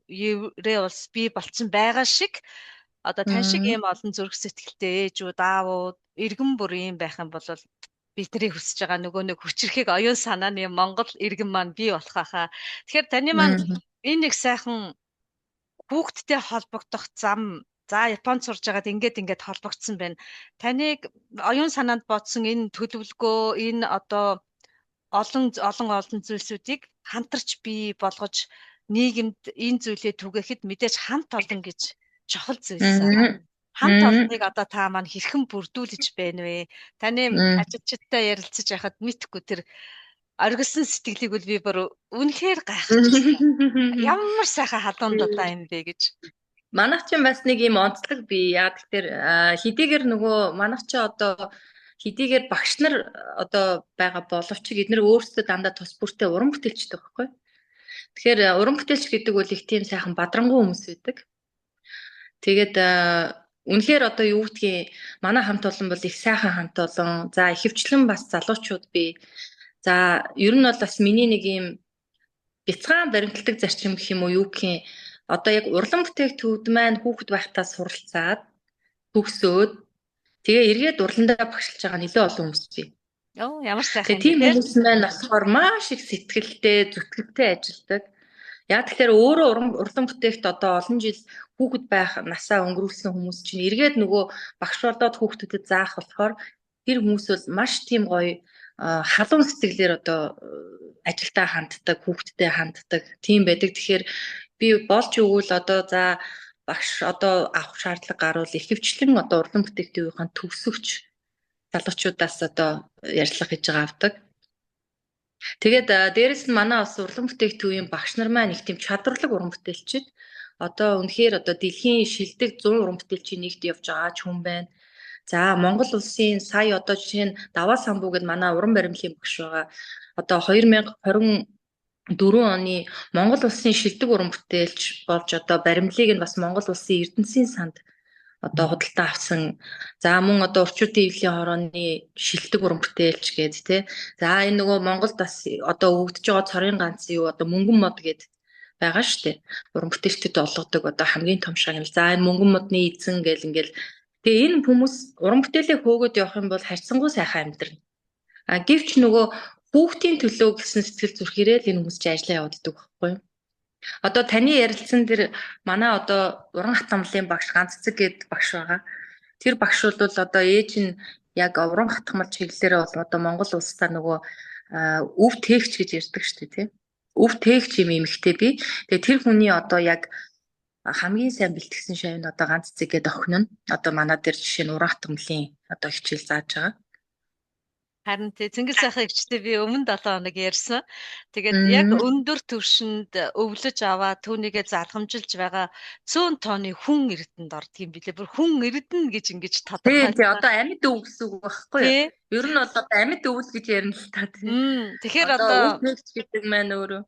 еврей улс бий болцсон байгаа шиг одоо тань шиг ийм олон зүрх сэтгэлтэй ээжүүд, аавууд, иргэн бүр ийм байх юм бол бидний хүсэж байгаа нөгөө нэг хүчрхэг оюун санааны Монгол иргэн маань бий болох байхаа. Тэгэхээр таны маань энэ нэг сайхан хүүхдтэй холбогдох зам, за Японд сурж байгаад ингээд ингээд холбогдсон байна. Таныг оюун санаанд бодсон энэ төлөвлөгөө, энэ одоо олон олон олон зүйлсүүдийг хамтарч бий болгож нийгэмд энэ зүйлээ түгээхэд мэдээж хамт олон гэж чухал зүйлс байна. Хамт олныг одоо та маань хэрхэн бүрдүүлж байна вэ? Таны ажилчдтай ярилцаж байхад мэдхгүй тэр оргисон сэтгэлийг бол би бүр үнэхээр гайхаж байна. Ямар сайхан халуун дулаан юм бэ гэж. Манайх ч бас нэг юм онцлог бий. Яг тэр хэдийгээр нөгөө манайх ч одоо хэдийгээр багш нар одоо байгаа боловч эднэр өөрсдөө дандаа тус бүртээ уран бүтээлчтэй байхгүй. Тэгэхээр уран бүтээлч гэдэг бол их тийм сайхан бадрангуй хүмүүс байдаг. Тэгээд үнэхээр одоо юу гэдгийг манай хамт олон бол их сайхан хамт олон. За, ихэвчлэн бас залуучууд бий. За, ер нь бол бас миний нэг юм бяцхан баримталдаг зарчим гэх юм уу юу гэх юм Одоо яг урлан бүтээх төвд маань хүүхэд байхдаа суралцаад төгсөөд тэгээ эргээд урландаа багшилж байгаа нэлээд олон хүмүүс бий. Оо, ямар сайхан юм. Тийм хүмүүс маань болохоор маш их сэтгэлтэй, зүтгэлтэй ажилладаг. Яг тэгэхээр өөрөө урлан бүтээхт одоо олон жил хүүхэд байх насаа өнгөрүүлсэн хүмүүс чинь эргээд нөгөө багш болоод хүүхдүүдэд заах болохоор тэр хүмүүс бол маш тийм гоё халуун сэтгэлээр одоо ажилдаа ханддаг, хүүхдтэй ханддаг тийм байдаг. Тэгэхээр би болж өгвөл одоо за багш одоо авах шаардлага гарвал ихэвчлэн одоо урлан бүтээх төвийн төгсөгч залуучуудаас одоо ярьцлага хийж байгаа авдаг. Тэгээд дээрэс нь манай бас урлан бүтээх төвийн багш нар маань их тийм чадварлаг уран бүтээлчид. Одоо үнэхээр одоо дэлхийн шилдэг 100 уран бүтээлчийн нэгт явж байгаа ч хүн байна. За Монгол улсын сая одоо жишээ нь Даваа самбуу гэд манай уран баримлалын багш байгаа. Одоо 2024 оны Монгол улсын шилдэг уран бүтээлч болж одоо баримлалыг нь бас Монгол улсын Эрдэнэсийн санд одоо худалдаа авсан. За мөн одоо Урчуудын эвлийн хорооны шилдэг уран бүтээлч гээд тий. За энэ нөгөө Монголд бас одоо өгдөж байгаа цорын ганц юу одоо мөнгөн мод гээд байгаа шүү дээ. Уран бүтээлчдэд олгодог одоо хамгийн том шагнал. За энэ мөнгөн модны эзэн гэл ингээл тэгээ энэ хүмүүс уран бүтээлээ хөөгөөд явах юм бол харьцангуй сайхан амьдрна. А гэвч нөгөө хүүхдийн төлөө гэсэн сэтгэл зүрхээрээ л энэ хүмүүс чи ажиллаа явуулдаг байхгүй юу? Одоо таны ярилцсан тэр манай одоо уран хатамлын багш ганц цэцэг гээд багш байгаа. Тэр багш бол одоо ээж нь яг уран хатгамал чиглэлээрээ бол одоо Монгол улсдаа нөгөө өв тээгч гэж ярьдаг шүү дээ, тийм. Өв тээгч юм эмэгтэй би. Тэгээ тэр хүний одоо яг хамгийн сайн бэлтгэсэн шавь нь одоо ганц цэцэг гээд охин нь одоо манай дээр жишээ нь уран хатгамлын одоо хичээл зааж байгаа. Харин тий, Цэнгэл сайхан эгчтэй би өмнө 7 хоног ярьсан. Тэгээд яг өндөр түвшинд өвлөж аваа түүнийгээ залгамжилж байгаа цөөн тооны хүн эрдэнд ордог юм билээ. Бүр хүн эрдэнэ гэж ингэж тодорхойлсон. Тий, одоо амьд өв гэсэн үг байхгүй юу? Ер нь бол одоо амьд өвөл гэж ярина л та тий. Тэгэхээр одоо өв гэдэг маань өөрөө.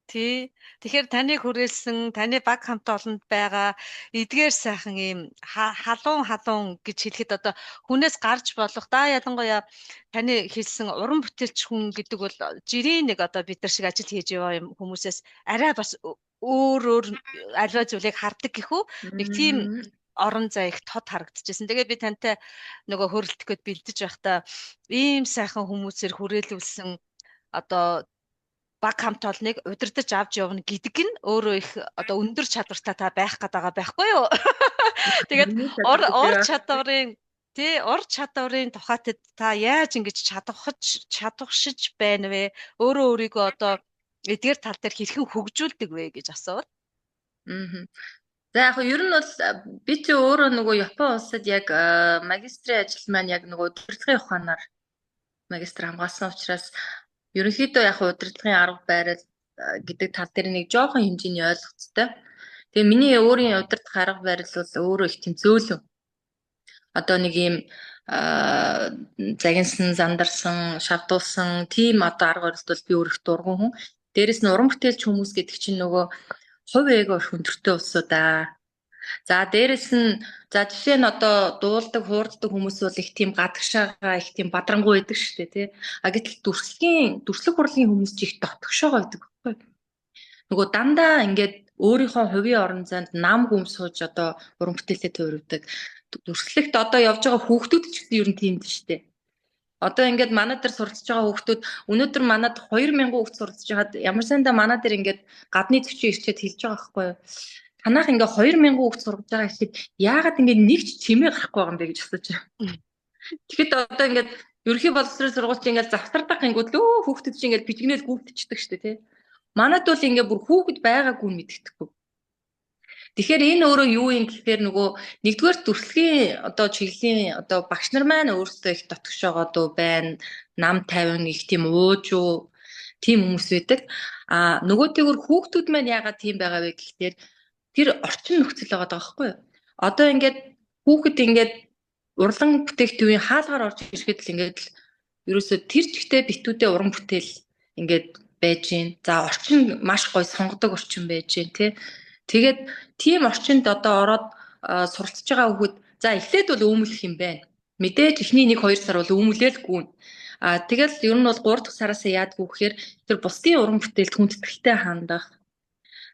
Тий. Тэгэхээр таныг хүрээлсэн, таны баг хамт олонд байгаа эдгээр сайхан ийм халуун халуун гэж хэлэхэд одоо хүнээс гарч болох да, ялангуяа таны хэлсэн уран бүтээлч хүн гэдэг бол жирийн нэг одоо бид нар шиг ажил хийж яваа юм хүмүүсээс арай бас өөр өөр аливаа зүйлийг хардаг гэхүү. Нэг тийм орон зай их тод харагдчихсэн. Тэгээ би тантай нөгөө хөрөлдөх гээд бэлдэж байхдаа ийм сайхан хүмүүсээр хүрээлүүлсэн одоо баг хамт олныг удирдах авч явна гэдэг нь өөрөө их одоо өндөр чадвартай та байх гээд байгаа байхгүй юу? Тэгээд ур чадварын тий ур чадварын тухайд та яаж ингэж чадваршиж байна вэ? Өөрөө өөрийгөө одоо эдгээр тал дээр хэрхэн хөгжүүлдэг вэ гэж асуувал. Аа. За яг ер нь бол би чи өөрөө нөгөө Япон улсад яг магистрийн ажил маань яг нөгөө удирдлагын ухаанаар магистр хамгаалсан учраас ерөнхийдөө яг удирдлагын арга барил гэдэг тал дээр нэг жоохон хэмжээний ойлголттой. Тэгээ миний өөрийн удирдах арга барил бол өөрөө их тийм зөөлөн. Одоо нэг юм загинсан, зандарсан, шавдуулсан тийм одоо арга барилд бол би өөр их дургуун хүн. Дээрэс нь уран бүтээлч хүмүүс гэдэг чинь нөгөө хувь эго хүндэртэй улсууд аа. За дээрэс нь за жишээ нь одоо дуулдаг, хуурддаг хүмүүс бол их тийм гадагшаага их тийм бадрангуй байдаг шүү дээ, тий. А гэтэл дүрслэгийн, дүрслэх хурлын хүмүүс ч их дотгошоогоо байдаг байхгүй. Нөгөө дандаа ингээд өөрийнхөө хувийн орон зайд нам гүм сууж одоо уран бүтээлээ туурвдаг. Дүрслэгт одоо явж байгаа хүүхдүүд ч гэсэн ер нь тийм л шүү дээ. Одоо ингээд манай дээр суралцж байгаа хүүхдүүд өнөөдөр манад 2000 хүүхд суралцж байхад ямар сандаа манай дээр ингээд гадны зөчийн ирчээд хэлж байгаа байхгүй юу? Танах ингээ 2000 хүүхд сургаж байгаа гэхэд яагаад ингээ нэг ч чимээ гарахгүй байгаа юм бэ гэж асууж байгаа. Тэгэхэд одоо ингээд ерөнхий боловсрол сургууль чинь ингээд завсардаг гингүүд л өө хүүхдүүд чинь ингээд бичгнэл гүйтчихдэг шүү дээ, тий. Манад бол ингээ бүр хүүхэд байгаагүй нь мэддэхгүй. Тэгэхээр энэ өөрөө юу юм гэхээр нөгөө нэгдүгээр дүрслэгийн одоо чиглэлийн одоо багш нар маань өөрсдөө их дотгошоогоод байна. Нам тавин их тийм уужуу тийм хүмүүс байдаг. А нөгөө тэгвэр хүүхдүүд маань яагаад тийм байгаа вэ гэхээр тэр орчин нөхцөл байгаа байхгүй юу? Одоо ингээд хүүхэд ингээд урлан бүтээгдэхүүн хаалгаар орж ирэхэд л ингээд л ерөөсөө тэр чигтээ битүүдээ уран бүтээл ингээд байж гин. За орчин маш гоё сонгодог орчин байж гин тий. Тэгээд тийм орчинд одоо ороод суралцж байгаа хүүхэд за эхлээд бол өөмөлөх юм байна. Мэдээж эхний 1 2 сар бол өөмөлөөлгүй. А тэгэл ер нь бол 3 дахь сараас яадгүй гэхээр тэр бусдын уран бүтээлд хүндэтгэлтэй хандах.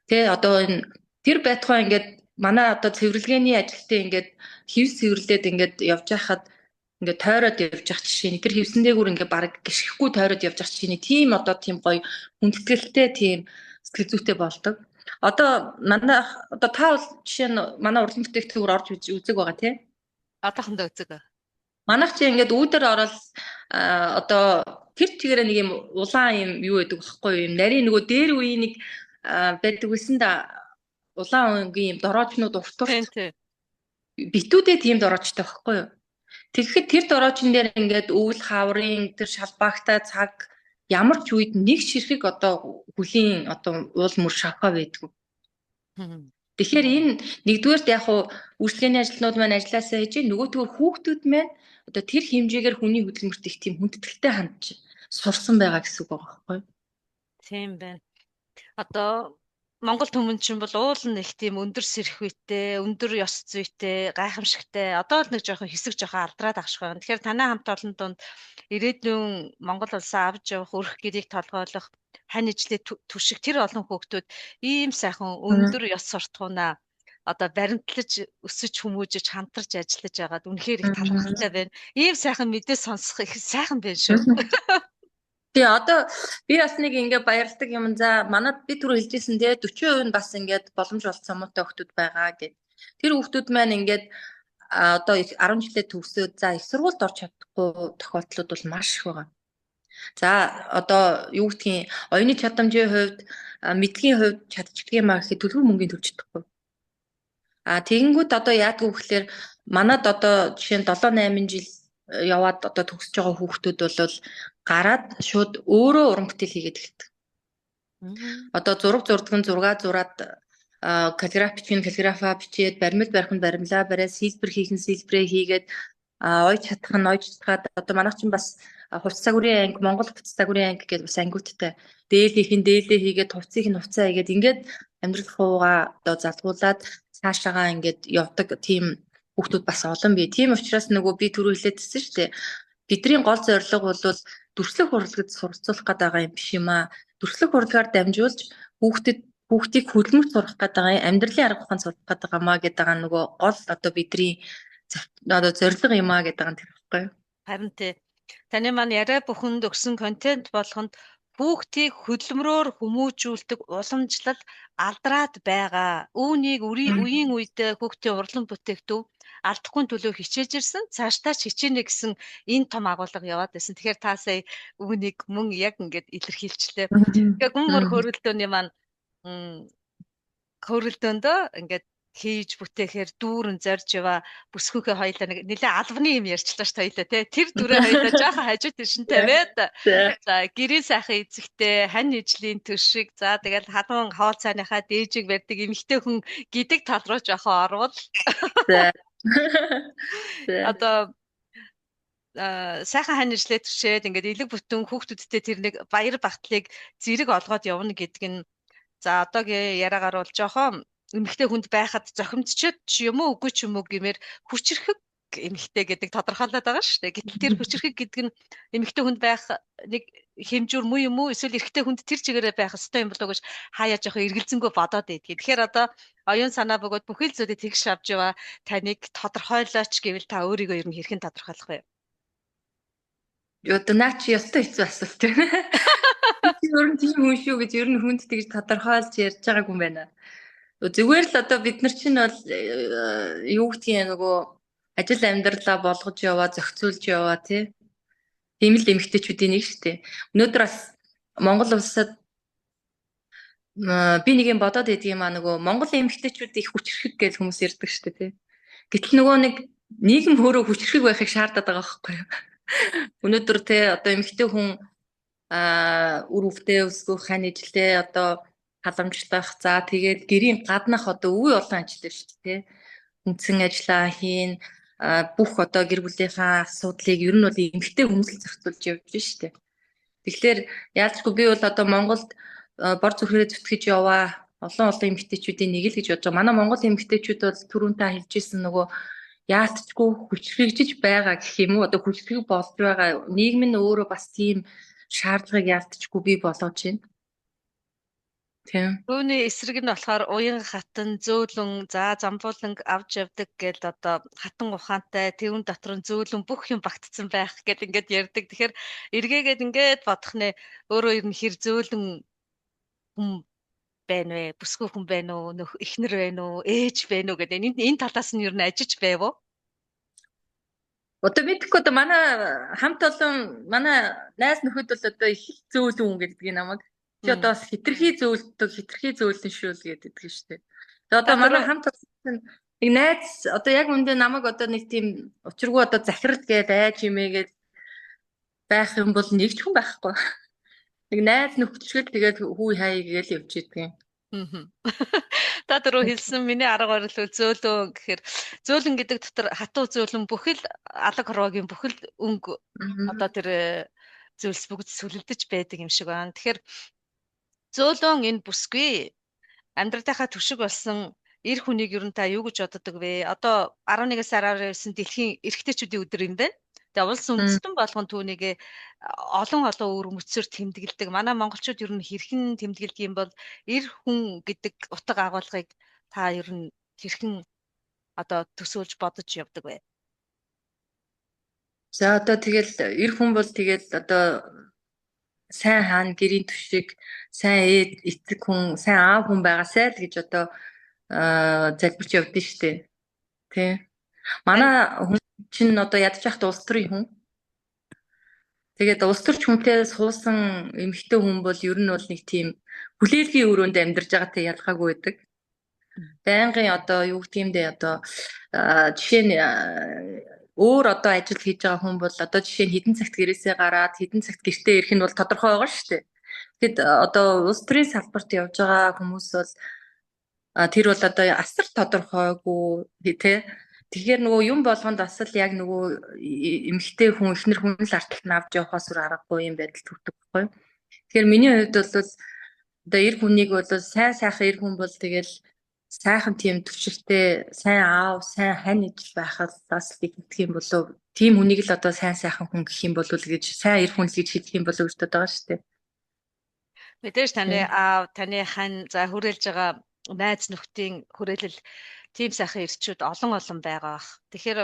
Тэ одоо энэ Тэр байтугай ингээд манай одоо цэвэрлэгээний ажилтны ингээд хэвс цэвэрлээд ингээд явж байхад ингээд тойроод явж явах жишээ нь тэр хэвсэн дээгүүр ингээд баг гიშгэхгүй тойроод явж явах жишээ нь тийм одоо тийм гоё хүндэтгэлтэй тийм сэтгэл зүйтэй болдог. Одоо манай одоо та бол жишээ нь манай урлан бүтээгдэхүүн төвөр орж үзег байгаа тий. Одоохондоо үзег. Манайх чи ингээд үүдэр ороод одоо тэр чигээрээ нэг юм улаан юм юу гэдэг багхгүй юм нарийн нөгөө дээр үеийн нэг байдаг байсан да, улаан өнгийн юм дороочнууд урт урт. Битүүдээ тийм дороочтой байхгүй юу? Тэгэхэд тэр дороочин дээр ингээд өвөл хаврын тэр шалбаагтай цаг ямар ч үед нэг ширхэг одоо хүлийн одоо уул мөр шавхаа байдгүй. Тэгэхээр энэ нэгдүгээрт яг хуу үйлчлэгээний ажилтнууд маань ажилласаа хийж, нөгөөтгөр хүүхдүүд маань одоо тэр хэмжээгээр хүний хөдөлмөрт их тийм хүндэтгэлтэй хандж сурсан байгаа гэсэн үг байгаа байхгүй юу? Тийм байна. Одоо Монгол түмэн чинь бол уул нь их тийм өндөр сэрхвэтэй, өндөр ёс зүйтэй, гайхамшигтай. Одоо л нэг жоохон хэсэг жоохон алдраад агших байна. Тэгэхээр танай хамт олон дунд ирээдүйн Монгол улсаа авч явах, өрх гэрийг толгойлох, хань ижлээ түшиг тэр олон хүүхдүүд ийм сайхан өндөр ёс суртахуунаа одоо баримтлаж өсөж хүмүүжиж хамтарч ажиллаж байгаад үнэхээр их талархалтай байна. Ийм сайхан мэдээ сонсох их сайхан байна шүү. Тий, одоо би бас нэг ингээ баярлдаг юм, за манад би түрүү хэлжсэн те 40% нь бас ингээд боломж олцсон муутай хүмүүс байгаа гэд. Тэр хүмүүс маань ингээд одоо 10 жилээ төгсөөд за их сургуульд орч чадахгүй тохиолдлууд бол маш их байгаа. За одоо юу гэдгийг оюуны чадамжийн хувьд, мэдлэгийн хувьд чадчихдаг юм а гэхэд төлбөр мөнгөний төлж чадахгүй. А тэгэнгүүт одоо яадаг вэ гэхээр манад одоо жишээ нь 7 8 жил яваад одоо төгсөж байгаа хүүхдүүд бол гараад шууд өөрөө уран бүтээл хийгээд эхэлдэг. Одоо зураг зурдаг нь зураг зураад, каллиграфи бичих нь каллиграфа бичээд, баримт барих нь баримлаа бариад, сэлбэр хийх нь сэлбэрээ хийгээд, ойж чадах нь ойж чадгаад, одоо манайх чинь бас хувцас загварын анги, Монгол хувцас загварын анги гэдэг бас ангиудтай. Дээл хийх нь дээлээ хийгээд, хувцсыг нь хувцаа хийгээд, ингээд амьдрал руугаа одоо залгуулад цаашаагаа ингээд явдаг тийм хүүхдүүд бас олон бий. Тийм учраас нөгөө би түрүү хэлээдсэн шүү дээ. Бидний гол зорилго бол дүрслэх урлагид суралцуулах гээд байгаа юм биш юм аа. Дүрслэх урлагаар дамжуулж хүүхдийг хөдөлмөрт сургах гээд байгаа юм, амьдралын арга ухаан сургах гээд байгаа маа гэдэг байгаа нөгөө гол одоо бидний одоо зорилго юм аа гэдэг байгаа нь тэр байхгүй юу? Харин тий. Таны маань яриа бүхэнд өгсөн контент болгонд хүүхдийг хөдөлмөрөөр хүмүүжүүлдэг уламжлал алдраад байгаа. Үүнийг үеийн үед хүүхдийн урлан бүтээх төв алдахгүй төлөө хичээж ирсэн. Цаашдаа ч хичээнэ гэсэн энэ том агуулга яваад байсан. Тэгэхээр та сая үүнийг мөн яг ингээд илэрхийлчлээ. Тэгэхээр гүн мөр хөрөлдөөний маань хөрөлдөөндөө ингээд хийж бүтээхээр дүүрэн зорж яваа бүсгүйхээ хоёлаа нэг нэлээ албаны юм ярьчлаа ш хоёлаа тий. Тэр дүрээ хоёлаа жаахан хажуу тийш нь тавиад, за гэрээ сайхан эзэгтэй, хань ижлийн төшиг, за тэгэл халуун хоол цааныхаа дээжийг барьдаг эмэгтэй хүн гэдэг тал руу жоохон орвол одоо сайхан хань ижлээ төшөөд ингээд элэг бүтэн хүүхдүүдтэй тэр нэг баяр багтлыг зэрэг олгоод явна гэдэг нь, за одоогийн яриагаар бол жоохон эмэгтэй хүнд байхад зохимдчихэд ч юм уу үгүй ч юм уу гэмээр хүчирхэг эмэгтэй гэдэг тодорхойлоод байгаа шүү дээ. Гэтэл тэр хүчирхэг гэдэг нь эмэгтэй хүнд байх нэг хэмжүүр муу юм уу, эсвэл эрэгтэй хүнд тэр чигээрээ байх ёстой юм болоо гэж хаяа жоохон эргэлзэнгөө бодоод байдгийг. Тэгэхээр одоо оюун санаа бөгөөд бүхэл зүйлийг тэгш авч яваа таныг тодорхойлооч гэвэл та өөрийгөө ер нь хэрхэн тодорхойлох вэ? Одоо наа чи ёстой хэцүү асуулт байна. Би ер нь тийм хүн шүү гэж ер нь хүнд тэгж тодорхойлж ярьж байгаагүй юм байна. Зүгээр л одоо бид нар чинь бол юу гэдгийг нөгөө ажил амьдралаа болгож яваа, зохицуулж яваа тий. Тийм л эмэгтэйчүүдийн нэг шүү дээ. Өнөөдөр бас Монгол улсад би нэг юм бодоод байдаг юм а, нөгөө Монгол эмэгтэйчүүд их хүчирхэг гэж хүмүүс ярьдаг шүү дээ тий. Гэтэл нөгөө нэг нийгэм өөрөө хүчирхэг байхыг шаардаад байгаа байхгүй юу? Өнөөдөр тий одоо эмэгтэй хүн үр өвдөө өсгөх, хань ижилтэй одоо халамжлах, за тэгээд гэрийн гаднах одоо үе олон ажил байна шүү дээ тий. Үндсэн ажиллаа хийн, бүх одоо гэр бүлийнхаа асуудлыг ер нь бол эмэгтэй хүмүүс л зохицуулж явж шүү дээ. Тэгэхээр яалчгүй би бол одоо Монголд бор зүрхээрээ зүтгэж яваа олон олон эмэгтэйчүүдийн нэг л гэж бодож байгаа. Манай Монгол эмэгтэйчүүд бол түрүүн та хэлжсэн нөгөө яалтчгүй хүчрхэгжиж байгаа гэх юм уу, одоо хүчрхэг болж байгаа нийгэм нь өөрөө бас тийм шаардлагыг яалтчгүй бий болгож байна. Тийм. Түүний эсрэг нь болохоор уян хатан, зөөлөн, за замбууланг авч явдаг гэл одоо хатан ухаантай, тэрүүн дотор нь зөөлөн бүх юм багтцсан байх гэл ингээд ярьдаг. Тэгэхээр эргээгээд ингээд бодох нэ өөрөө ер нь хэр зөөлөн хүн байна вэ? Бүсгүй хүн байна уу? Нөх эхнэр байна уу? Ээж байна уу гэдэг энэ талаас нь ер нь ажиж байв уу? Одоо мэдэхгүй одоо манай хамт олон манай найз нөхөд бол одоо их л зөөлөн хүн гэдэг намайг. Чи одоо бас хитрхи зөөлдөг, хитрхи зөөлөн шүү л гэдэг шүү дээ. Тэгээ одоо манай хамт олон нэг найз одоо яг үндэ намайг одоо нэг тийм учиргүй одоо захирал гээд айж имээгээд байх юм бол нэг ч хүн байхгүй. Нэг найз нөхөдчгөл тэгээд хүү хай гээл явж идэг юм. Та дөрөв хэлсэн миний арга барил зөөлөн гэхээр зөөлөн гэдэг дотор хатуу зөөлөн бүхэл алаг хорвоогийн бүхэл өнгө одоо тэр зүйлс бүгд сүлэлдэж байдаг юм шиг байна. Тэгэхээр зөөлөн энэ бүсгүй амьдралынхаа түшиг болсон эр хүнийг ер нь та юу гэж боддог вэ? Одоо 11 сараар ирсэн дэлхийн эрэгтэйчүүдийн өдөр юм байна. Тэгээ улс үндэстэн болгон түүнийг олон олон өөр мөцөөр тэмдэглэдэг. Манай монголчууд ер нь хэрхэн тэмдэглэдэг юм бол эр хүн гэдэг утга агуулгыг та ер нь хэрхэн одоо төсөөлж бодож явдаг вэ? За одоо тэгэл эр хүн бол тэгэл одоо сайн хаан гэрийн түшиг, сайн ээд эцэг хүн, сайн аав хүн байгаасай л гэж одоо залбирч явдсан шүү дээ. Тэ. Манай хүн чинь одоо ядаж байхад улс төрийн хүн. Тэгээд улс төрч хүнтэй суусан эмэгтэй хүн бол ер нь бол нэг тийм хүлээлгийн өрөөнд амьдарч байгаатай ялгаагүй байдаг. Байнгын одоо юу гэдэг юм бэ одоо жишээ нь өөр одоо ажил хийж байгаа хүн бол одоо жишээ нь хэдэн цагт гэрээсээ гараад хэдэн цагт гэртээ ирэх нь бол тодорхой байгаа шүү дээ. Тэгэхэд одоо улс төрийн салбарт явж байгаа хүмүүс бол тэр бол одоо асар тодорхойгүй тий. Тэгэхээр нөгөө юм болгонд бас л яг нөгөө эмэгтэй хүн, эхнэр хүн л ард талд нь авч явахаас өөр аргагүй юм байдал төрдөг байхгүй юу. Тэгэхээр миний хувьд бол одоо эр хүнийг бол сайн сайхан эр хүн бол тэгэл сайхан тийм төвшөлтэй, сайн аав, сайн хань ижил байхад бас л ихэнх юм болов. Тийм хүнийг л одоо сайн сайхан хүн гэх юм болов гэж, сайн эр хүн л гэж хэлэх юм болов гэж бодож байгаа шүү дээ. Мэдээж таны аав, таны хань, за хүрээлж байгаа найз нөхдийн хүрээлэл тийм сайхан эрчүүд олон олон байгаа бах. Тэгэхээр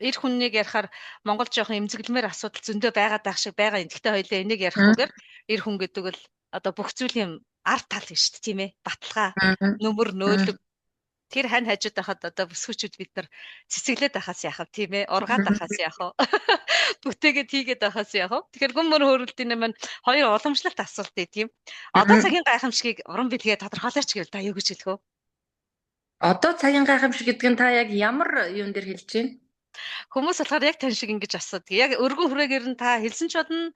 эр хүннийг ярихаар Монгол жоохон эмзэглэмээр асуудал зөндөө байгаад байх шиг байгаа юм. Гэхдээ хоёлаа энийг ярихгүйгээр эр хүн гэдэг л одоо бүх зүйлийн ард тал юм шүү дээ, тийм ээ. Баталгаа, нүмер, нөөлөг. Тэр хань хажууд байхад одоо бүсгүүчүүд бид нар цэцэглээд байхаас яах вэ, тийм ээ? Ургаад байхаас яах вэ? Бүтээгээд хийгээд байхаас яах вэ? Тэгэхээр гүн мөр хөөрөлдийн маань хоёр уламжлалт асуулт ээ, тийм. Одоо цагийн гайхамшигыг уран бэлгээ тодорхойлооч гэвэл та юу гэж хэлэх вэ? Одоо цагийн гайхамшиг гэдэг нь та яг ямар юун дээр хэлж байна? Хүмүүс болохоор яг тань шиг ингэж асуудаг. Яг өргөн хүрээгээр нь та хэлсэн ч бодно,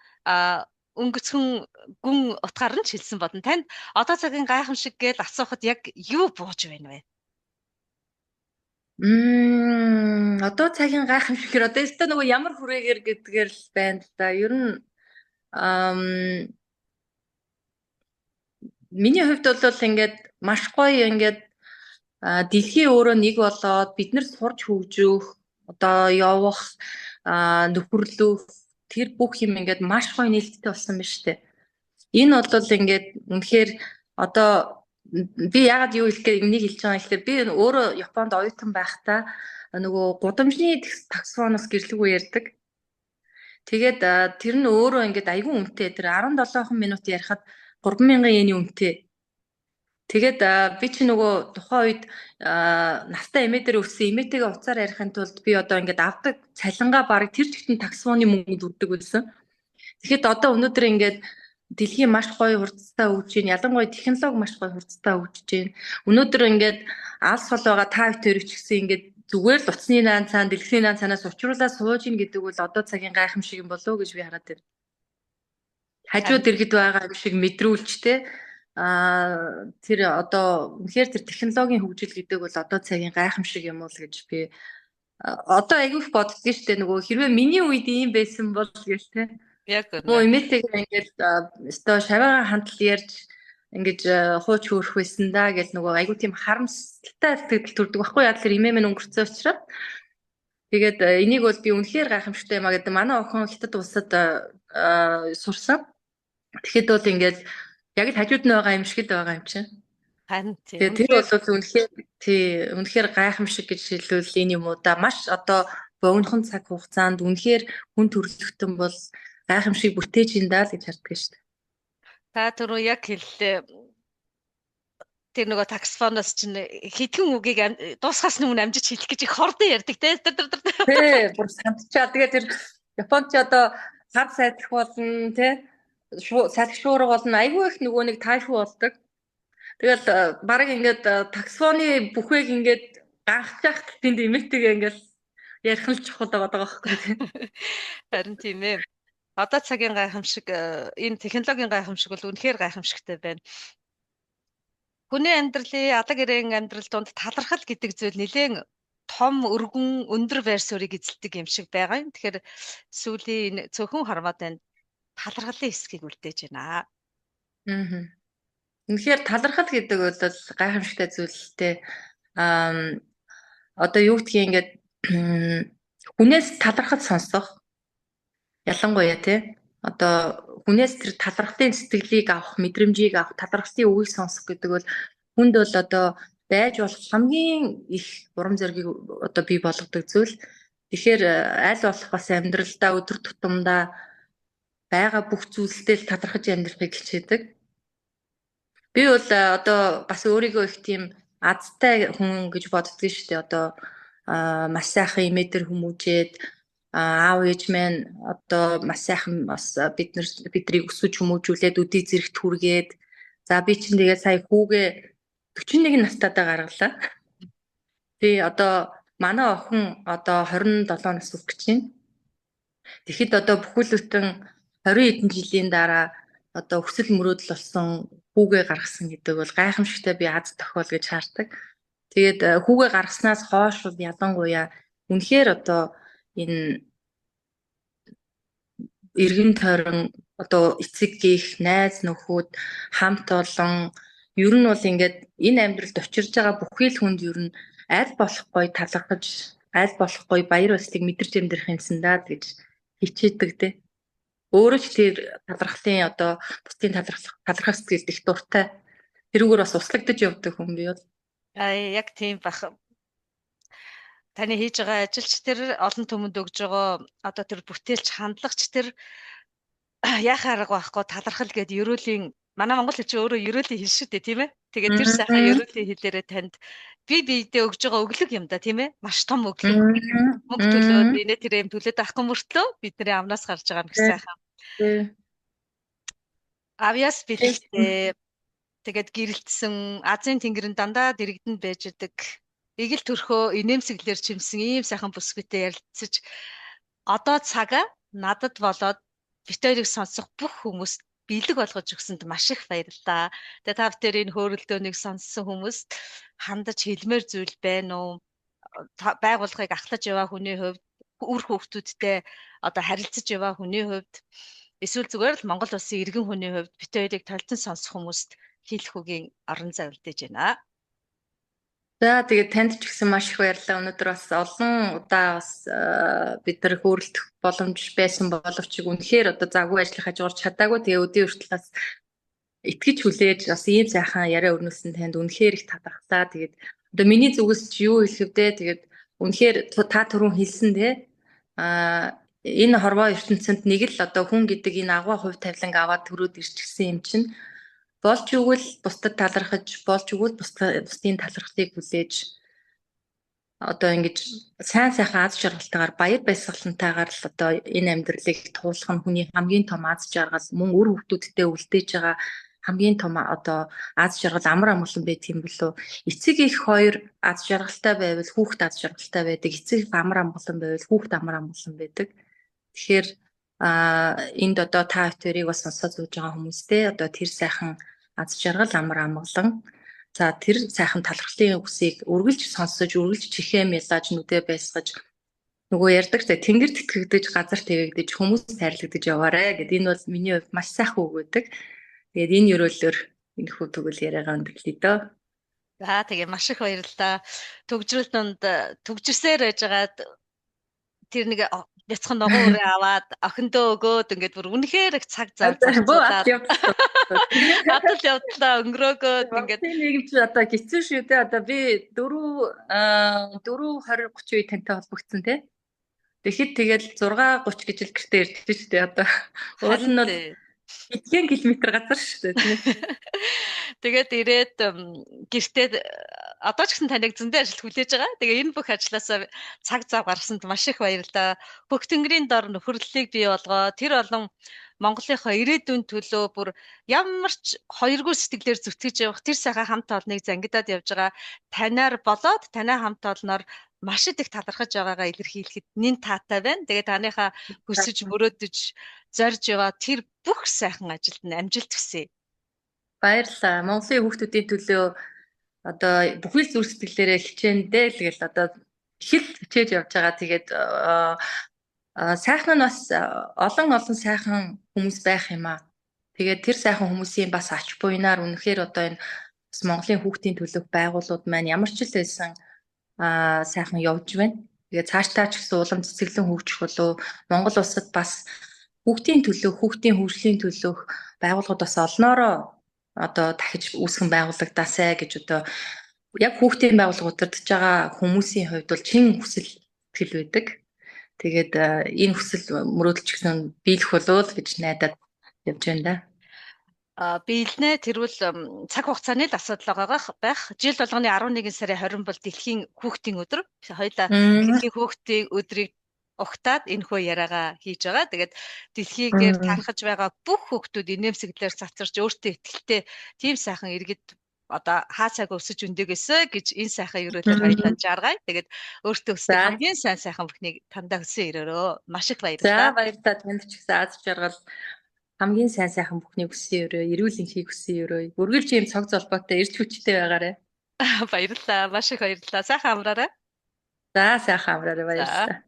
өнгөцхөн гүн утгаар нь ч хэлсэн бодно. Танд одоо цагийн гайхамшиг гэж асуухад яг юу бууж байна вэ? Одоо цагийн гайхамшиг одоо өстой нөгөө ямар хүрээгээр гэдгээр л байна л да. Ер нь миний хувьд бол ингээд маш гоё ингээд дэлхий өөрөө нэг болоод бид нар сурч хөгжих, одоо явах, нөхөрлөх тэр бүх юм ингээд маш гоё нээлттэй болсон байна шүү дээ. Энэ бол ингээд үнэхээр одоо би яагаад юу хэлэх гээд энийг хэлж байгаа юм гэхээр би өөрөө Японд оюутан байхдаа нөгөө гудамжны таксфоноос гэрлэг ярьдаг. Тэгээд тэр нь өөрөө ингээд айгүй үнэтэй. Тэр 17 минут ярихад 3000 йений үнэтэй. Тэгээд би чи нөгөө тухайн үед настай эмээ дээр өссөн эмээтэйгээ уцаар ярихын тулд би одоо ингээд авдаг цалингаа бараг тэр чигтэн таксфоны мөнгөнд өгдөг байсан. Тэгэхэд одоо өнөөдөр ингээд дэлхийн маш гоё хурцтай хөгжиж байна. Ялангуяа технологи маш гоё хурцтай хөгжиж байна. Өнөөдөр ингээд алс хол байгаа та бүхэн ч гэсэн ингээд зүгээр л утасны наан цаана, дэлгэцний наан цаанаас учруулаад сууж ийн гэдэг бол одоо цагийн гайхамшиг юм болов уу гэж би хараад байна. Хажууд иргэд байгаа юм шиг мэдрүүлж те тэр одоо үнэхээр тэр технологийн хөгжил гэдэг бол одоо цагийн гайхамшиг юм уу л гэж би одоо айгүй их боддгоо шүү дээ. Нөгөө хэрвээ миний үед ийм байсан бол гэл те. Яг үнэ. Нөгөө эмээтэйгээ ингээд өстой шаваагаа хандл ярьж ингэж хууч хөөрөх байсан да гэл нөгөө айгүй тийм харамсалтай сэтгэл төрдөг байхгүй яа тэгэхээр эмээ минь өнгөрцөн учраас. Тэгээд энийг бол би үнэхээр гайхамшигтай юм а гэдэг. Манай охин Хятад улсад сурсан. Тэгэхэд бол ингээд Яг л хажууд нь байгаа юм шиг л байгаа юм чинь. Харин тийм. Тэгээ тэр бол үнэхээр тий, үнэхээр гайхамшиг гэж хэлвэл энэ юм уу да. Маш одоо богинохон цаг хугацаанд үнэхээр хүн төрөлхтөн бол гайхамшиг бүтээж ин даа л гэж харддаг шүү дээ. Та түрүү яг хэллээ. Тэр нөгөө таксфоноос чинь хэдхэн үгийг дуусгаас өмнө амжиж хэлэх гэж их хурдан ярьдаг те. Тий, бүр сандчаа. Тэгээ тэр Японд ч одоо хар сайдлах болно те. Салхи шуурга болно. Айгүй их нөгөө нэг тайфу болдог. Тэгэл бараг ингээд таксфоны бүхээг ингээд ганхчих тэнд эмээтэйгээ ингээд ярих нь чухал байгаа байхгүй тий. Харин тийм ээ. Одоо цагийн гайхамшиг, энэ технологийн гайхамшиг бол үнэхээр гайхамшигтай байна. Хүний амьдралын алаг эрээн амьдрал донд талархал гэдэг зүйл нэлээд том өргөн өндөр байр суурийг эзэлдэг юм шиг байгаа юм. Тэгэхээр сүүлийн энэ цөөхөн хармаад байна талархлын хэсгийг үлдээж байна. Аа. Үнэхээр талархал гэдэг бол гайхамшигтай зүйлтэй. Аа, одоо юу гэдгийг ингээд хүнээс талархал сонсох ялангуяа тий одоо хүнээс тэр талархлын сэтгэлийг авах, мэдрэмжийг авах, талархлын үгийг сонсох гэдэг бол хүнд бол одоо байж болох хамгийн их урам зоригийг одоо бий болгодог зүйл. Тэгэхээр аль болох бас амьдралдаа өдөр тутамдаа байгаа бүх зүйлстэй л талархаж амьдрахыг хичээдэг. Би бол одоо бас өөрийгөө их тийм азтай хүн гэж боддог шүү дээ. Одоо маш сайхан имэдэр хүмүүжээд аав ээж маань одоо маш сайхан бас бид нар бидрийг өсөж хүмүүжүүлээд өдий зэрэгт хүргээд, за би чинь тэгээд сая хүүгээ 41 настайдаа гаргалаа. Би одоо манай охин одоо 27 нас хүрэх гэж байна. Тэгэхэд одоо бүхэл бүтэн 20 хэдэн жилийн дараа одоо өсөл мөрөөдөл болсон хүүгээ гаргасан гэдэг бол гайхамшигтай би аз тохиол гэж хардаг. Тэгээд хүүгээ гаргаснаас хойш бол ялангуяа үнэхээр одоо энэ эргэн тойрон одоо эцэг гих, найз нөхөд, хамт олон ер нь бол ингээд энэ амьдралд учирж байгаа бүхий л хүнд ер нь аль болох гоё талархаж, аль болох гоё баяр баясгалыг мэдэрч амьдрах юмсан даа гэж хичээдэг те. Өөрөө ч тэр талархлын одоо бусдын талархах сэтгэлд их дуртай. Тэрүүгээр бас услагдаж явдаг хүн би бол. Аа, яг тийм бах. Таны хийж байгаа ажилч тэр олон түмэнд өгж байгаа одоо тэр бүтээлч хандлагач тэр яах арга байхгүй талархал гээд ерөөлийн манай монгол хэл чи өөрөө ерөөлийн хэл шүү дээ тийм ээ. Тэгээд тэр сайхан ерөөлийн хэлээрээ танд би биедээ өгж байгаа өглөг юм да тийм ээ. Маш том өглөг. Мөнгө төлөөд инээ тэр юм төлөөд авахгүй мөртлөө бидний амнаас гарч байгаа юм их сайхан. Авьяас бэлэгтэй тэгээд гэрэлтсэн Азийн тэнгэрэн дандаа дэрэгдэнд байж идэг. Игэл төрхөө инээмсэглэр чимсэн ийм сайхан бүсгүйтэй ярилцаж одоо цагаа надад болоод бит хоёрыг сонсох бүх хүмүүст бэлэг болгож өгсөнд маш их баярлалаа. Тэгээ та бүхэн энэ хөөрөлдөөнийг сонссон хүмүүст хандаж хэлмээр зүйл байна уу? Байгууллагыг ахлаж яваа хүний хувьд, үр хүүхдүүдтэй одоо харилцаж яваа хүний хувьд, эсвэл зүгээр л Монгол улсын иргэн хүний хувьд бит хоёрыг толтон сонсох хүмүүст хэлэх үгийн орон зай үлдээж байна. За тэгээд танд ч гэсэн маш их баярлалаа. Өнөөдөр бас олон удаа бас бид нар хөөрөлдөх боломж байсан боловч үнэхээр одоо завгүй ажиллах хажуугаар чадаагүй. Тэгээ өдий хүртэл бас итгэж хүлээж бас ийм сайхан яриа өрнүүлсэн танд үнэхээр их талархлаа. Тэгээд одоо миний зүгээс чи юу хэлэх вэ? Тэгээд үнэхээр та түрүүн хэлсэн те энэ хорвоо ертөнцөнд нэг л одоо хүн гэдэг энэ агуу хувь тавиланг аваад төрөөд ирчихсэн юм чинь болж өгвөл бусдад талархаж, болж өгвөл бусдын талархлыг хүлээж одоо ингэж сайн сайхан аз жаргалтайгаар баяр баясгалантайгаар л одоо энэ амьдралыг туулах нь хүний хамгийн том аз жаргал, мөн үр хүүхдүүдтэй үлдээж байгаа хамгийн том одоо аз жаргал амар амгалан байдаг юм болов. Эцэг их хоёр аз жаргалтай байвал хүүхэд аз жаргалтай байдаг. Эцэг их амар амгалан байвал хүүхэд амар амгалан байдаг. Тэгэхээр энд одоо та хоёрыг бас сонсоод сууж байгаа хүмүүстэй одоо тэр сайхан аз жаргал амар амгалан за тэр сайхан талархлын үгсийг үргэлж сонсож, үргэлж чихээ мялаж нүдэ байсгаж нөгөө ярьдаг ч тэнгэр тэтгэгдэж, газар тэвэгдэж, хүмүүс хайрлагдаж яваарэ гэд энэ бол миний хувьд маш сайхан үг байдаг. Тэгээд энэ ерөөлөөр энэ хүү тэгвэл яриагаа өндөрлөе дөө. За тэгээ маш их баярлалаа. Төгжрөл донд төгжирсээр байжгаад тэр нэг Бяцхан ногоон үрээ аваад охиндоо өгөөд ингээд бүр үнэхээр их цаг зав зарцуулаад адал явдлаа өнгөрөөгөөд ингээд нийгэм чи одоо хэцүү шүү дээ. Одоо би 4 4 20 30 үе тантай холбогдсон тий. Тэгэхэд тэгэл 6 30 гэж л гэртээ ирдэг шүү дээ. Одоо уул нь бол хэдхэн километр газар шүү дээ. Тэгээд ирээд гэртээ одоо ч гэсэн таныг зөндөө ажил хүлээж байгаа. Тэгээ энэ бүх ажлаасаа цаг зав гаргасанд маш их баярлалаа. Бүх тэнгэрийн дор нөхөрлөлийг бий болгоо. Тэр олон Монголынхоо ирээдүйн төлөө бүр ямар ч хоёргүй сэтгэлээр зүтгэж явах тэр сайхан хамт олныг зангидаад явж байгаа танаар болоод танай хамт олноор маш их талархаж байгаагаа илэрхийлэхэд нэн таатай байна. Тэгээ таныхаа хүсэж мөрөөдөж зорж яваа тэр бүх сайхан ажилд нь амжилт хүсье. Баярлалаа. Монголын хүүхдүүдийн төлөө одоо бүхий л зүрх сэтгэлээрээ хичээндээ л гэл одоо их л хичээж явж байгаа. Тэгээд сайхан нь бас олон олон сайхан хүмүүс байх юм аа. Тэгээд тэр сайхан хүмүүсийн бас ач буйнаар үнэхээр одоо энэ бас Монголын хүүхдийн төлөөх байгууллагууд маань ямар ч л байсан сайхан явж байна. Тэгээд цаашдаа ч гэсэн улам цэцэглэн хөгжих болов Монгол улсад бас хүүхдийн төлөөх, хүүхдийн хөгжлийн төлөөх байгууллагууд бас олноороо одоо дахиж үүсгэн байгуулагдаасай гэж одоо яг хүүхдийн байгууллага удирдах байгаа хүмүүсийн хувьд бол чин хүсэл сэтгэл байдаг. Тэгээд энэ хүсэл мөрөөдөл ч гэсэн биелэх болов гэж найдаад явж байна да. Биелнэ. Тэрвэл цаг хугацааны л асуудал байгаа байх. Жил болгоны 11 сарын 20 бол дэлхийн хүүхдийн өдөр. Хоёлаа дэлхийн хүүхдийн өдрийг угтаад энэ хөө яриагаа хийж байгаа. Тэгээд дэлхийгээр тархаж байгаа бүх хүүхдүүд инээмсэглэлээр цацарч өөртөө итгэлтэй тийм сайхан иргэд одоо хаа цаг өсөж өндөгөөсэй гэж энэ сайхан ерөөлөөр хоёлаа жаргая. Тэгээд өөртөө өсдөг хамгийн сайн сайхан бүхнийг тандаа хүсэн өрөөрөө. Маш их баярлалаа. За баярлалаа. Танд ч гэсэн аз жаргал хамгийн сайн сайхан бүхнийг хүссэн өрөө, эрүүл энхийг хүссэн өрөө. Үргэлж ийм цог золбоотой эрч хүчтэй байгаарай. Баярлалаа. Маш их баярлалаа. Сайхан амраарай. За сайхан амраарай. Баярлалаа.